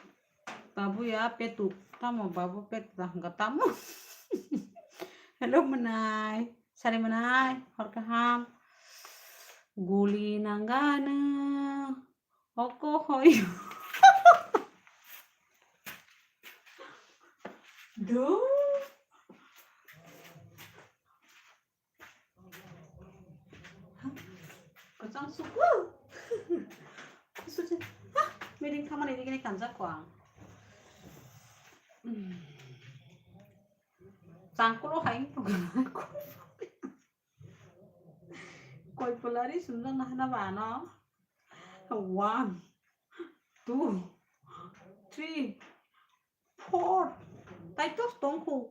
Babu ya petuk. Tamo babu petuk ta hwnkha tamo. Hello, manai. Sari manai. Hor kaham. Guli nangano. Oko hoi. Do. Kachang suku. Suci. Hah, meeting khamani ini kini kanjak ko ang. Changkulo hai. Koi polari sumjak na hana ba no. One, two, three, four. Taitos tongkho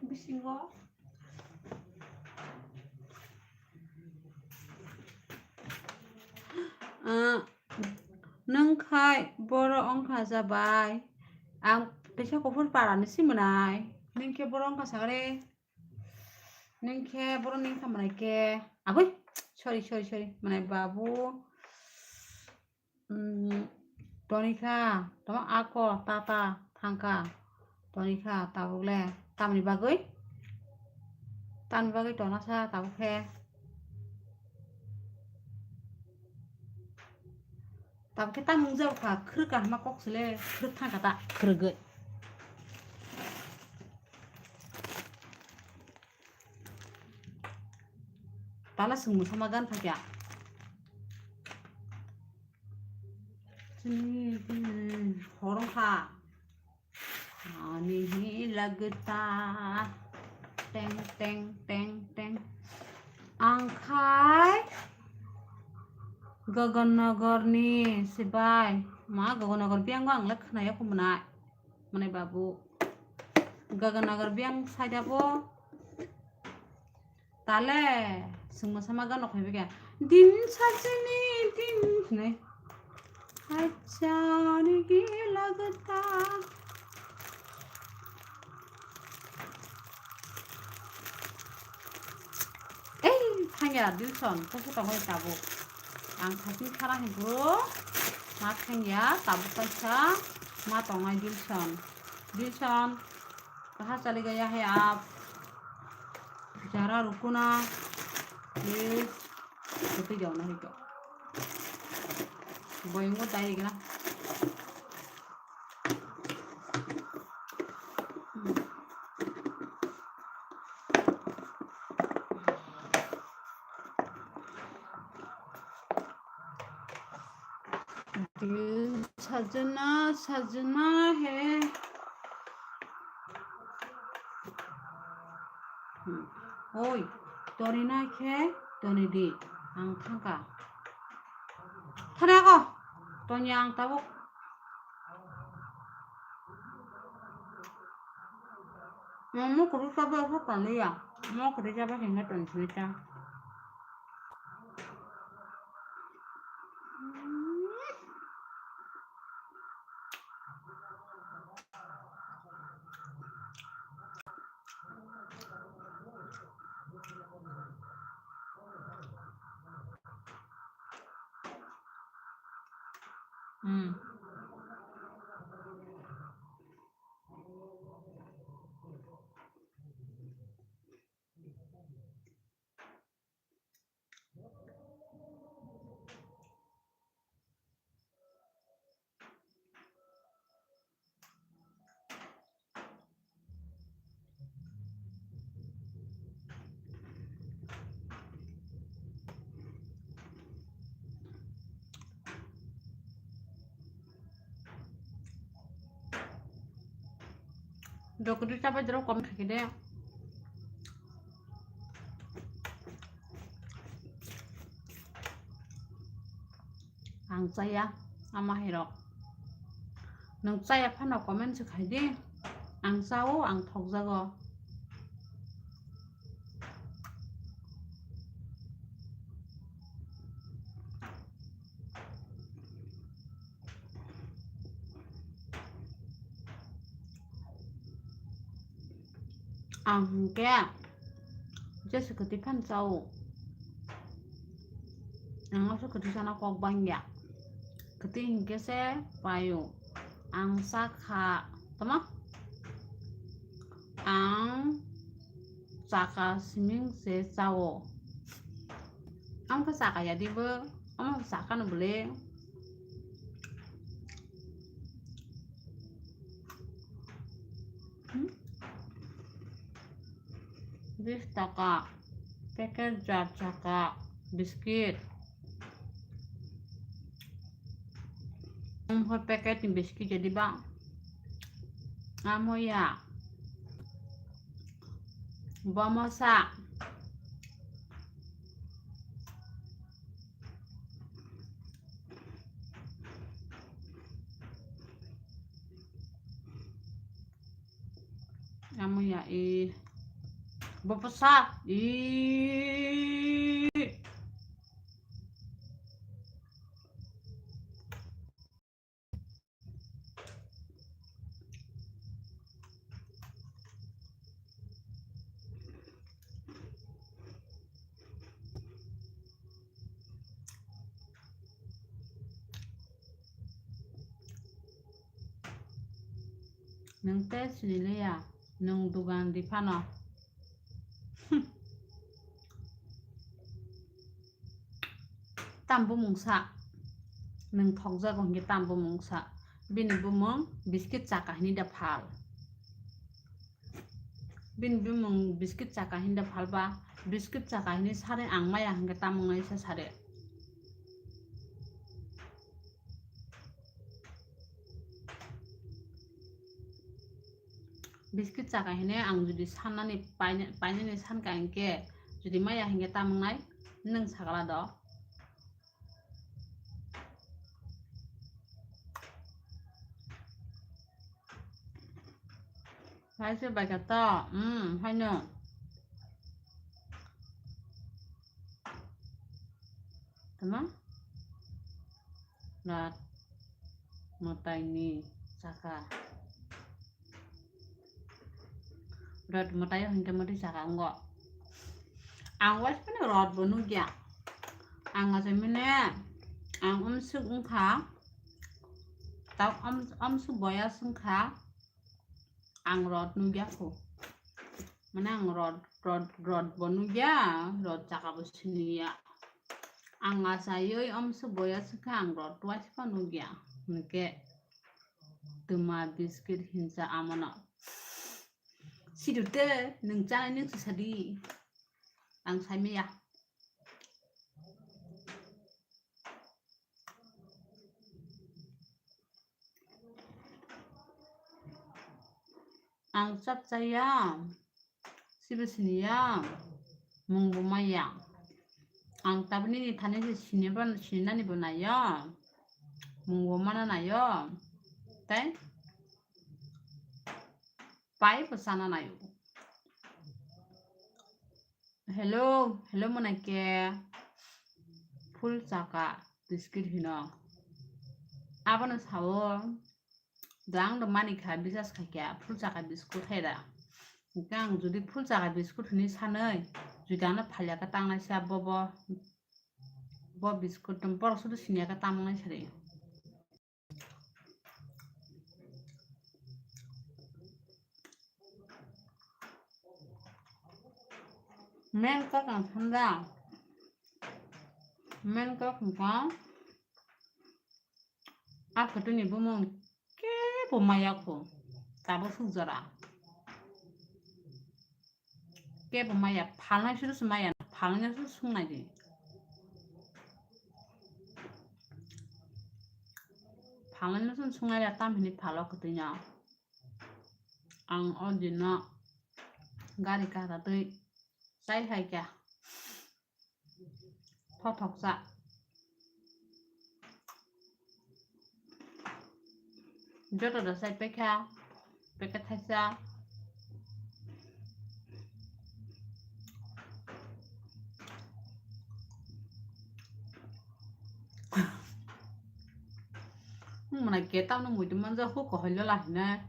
bisingo. Ah, nung khai boro ongkha jabai. Ang teisa kuphur parani simanai. Nung khe boro ongkha sagre. Nung khe boro nung kha manai khe. Agoi, sorry, sorry, sorry. Manai babu. Mm, tonikha, tamo ako, tata, thangkha. Tonikha, tabuk le, tamni bagwi? Tamni bagwi tonasa, tabuk khe. Tabuk khe tamung jabukha, khwrwk kahma kok sile, khwrwk thangkha ta, khwrwgwi. Tala swngmung sama gan phakya. Chini, hmm, horong kha. Ani hi lagta. Teng, teng, teng, teng. Ang khai Gagan Nagar ni sibai. Ma Gagan Nagar biyang ang le khna ya khumnai. Mane babu. Gagan Nagar biyang saida bo. Tale, sungma sama gano khoi bikha. Din sajini din ne. Achani ki lagta. Ei, thangya Dilson, kaisa tongoi tabuk. Ang thasing khara hingkro, ma thangya tabuk kaisa, ma tongnai Dilson. Dilson, kaha chali gaya hai aap. Jara rukuna. Please. Itu jauh na itu. Boyong ko tadi kena. Dil sajna, sajna hai. Hmm. Oi, tori na khe, toni di, ang thangka. Thana ko, toni ang tabuk. Mo kuru sabo ko tani ya, mo kuru sabo hinga toni sini ta. Hmm. Dokri chabai dorok kom khaikhe de. Ang chaya, ama hai rok. Nwng chaya phano comment se khai di. Ang chao, ang thokjago. Ang hwnkhe jesa kwtwi phano chao. Ang aswk kwtwi chana kok bangya. Kwtwi hinkhe se paio. Ang chakha, tamo? Ang chakha siming se chao. Ang khe chakha ya dibo, omo chakha no bwle. Hmm? Bis taka packet, jar taka biscuit. Omo packet ni biscuit jadi ba. Amo ya. Bomosa. Amo ya e. Boposa. E. Nwng tei sini liya, nwng dugan di phano. Tam bumung sa, nwng thokjago hinkhe tam bumung sa. Bini bumung biskit chaka hini da phal. Bini bumung biskit chaka hini da phal ba, biskit chaka hini sare ang maya hinkhe tam wngnai se sare. Biskit chaka hine ang jodi sannani paina-, painani sankha hinkhe jodi maya hinkhe tam wngnai nwng sagala do. Hai se bai kha to, um, haino. Tama? Rat mwtai ni chaka. Rat mwtai o hinkhe mwtai chaka wngo. Ang waisa phano rat bo nukya. Ang achaimani ang umsuk wngkha. Tao um-, umsuk boyas wngkha. Ang rat nukya kho. Mane ang rot, rot, rot bo nugya, rot chaka bo siniya. Ang achaiwi omso boya swkha ang rot twice pha nugya. Hwnkhe twma biscuit hinsa amono. Sidu te nwng chanai nwng sadi. Ang saimaya. Ang chap chaya, sibo siniya, mungbo maya. Ang tabuk nini thani se sinibo, sininani bo naiyo, mungbo mana naiyo, tei pai bo sana naiyo. Hello, hello, mwnai ke full chaka biscuit hino. Abono sao, dang do mani kha, bisas khai kha, full chaka biscuit hai da. Hwnkhe ang jodi full chaka biscuit hwnwi sanwi, jodi ano phalya khe tangnai sa bo, bo, bo biscuit tong borok sudu siniya khe tamnai sari. Main kok ang sanda. Main kok hwnkha a kotoni bumung kebo maya kho. Tabuk suk jora. Kebo maya, phalnai suru se maya, phalnai suru sungnai di. Phalnai suru sungnai ya, tam hini phalo kwtwino. Ang o dino gari kata twi chai hai kya. Thothoksa. Joto da sai pekha, pekha thaisa. Mwnai ke tamno muitu manja hu kohoi lola hinai.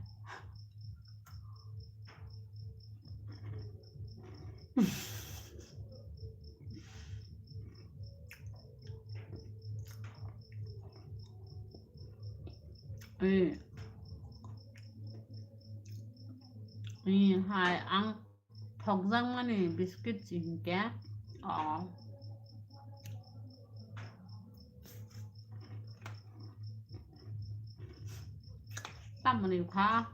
Eh. Eh, hai, ang thokjakmani biscuit si hinkhe, oh. Tamoni kha.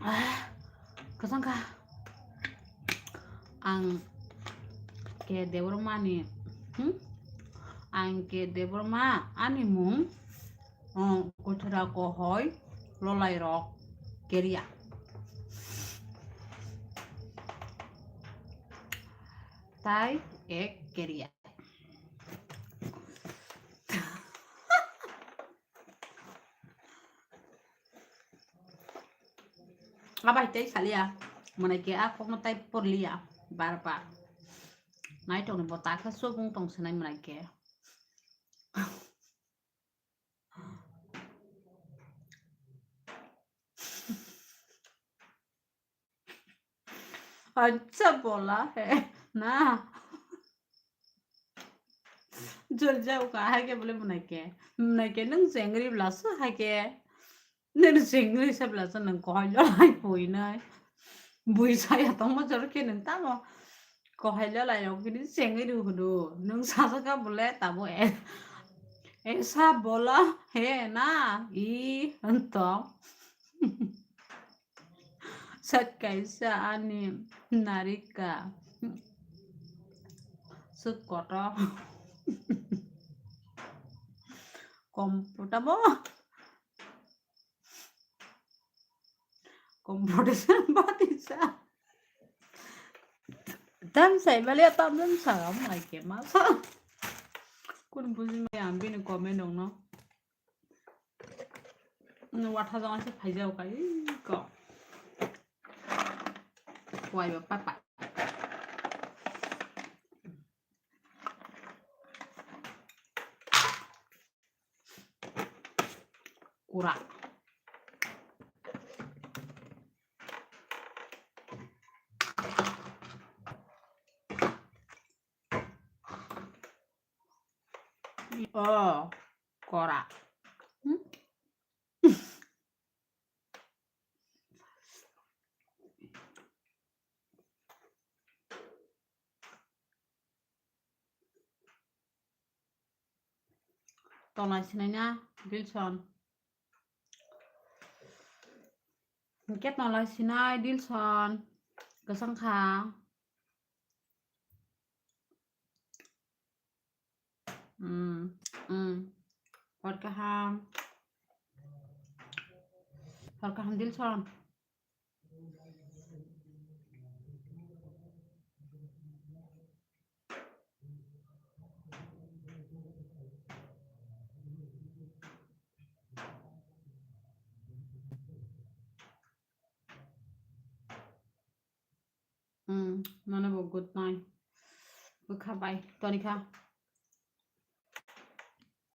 Ah, kwchangkha. Ang K Debbarma ni, hmm? Ang K Debbarma ani mung, oh, kuthura kohoi lolai rok keria. Tai ek keria. Abai tei salia, mwnai ke a kokno tai porlia, bar bar. Nai tongni bo takha subung tong sinai mwnai ke. Acha bola hai na. Jol jao ka hai ke bole mwnai ke. Mwnai ke nwng jengri bla su hai ke. Nwng jengri se bla su nwng kohai lo hai pui nai. Bui saya tongma jor ke nwng tamo. Kohai lo lai rok kini jengri hudu. Nwng sasa ka bole tabo e. Esa bola he na. I anto. Sat kaisa ani narika. Sut koto. Komputa bo. Competition batisa. Tam sai bali tam tam sa am ai ke ma sa. Kun buji mai am bini comment dong no. Watha jang se phai jao kai ko. Wai ba papa. Kura. Oh, kora. Hmm? Tonglai sinai na, Dilson. Hingke tonglai sinai, Dilson. Kwsang kha. Hmm, hmm. Hor kaham. Hor kaham, Dilson. Hmm, nono bo good night. Bwkha bai, toni kha.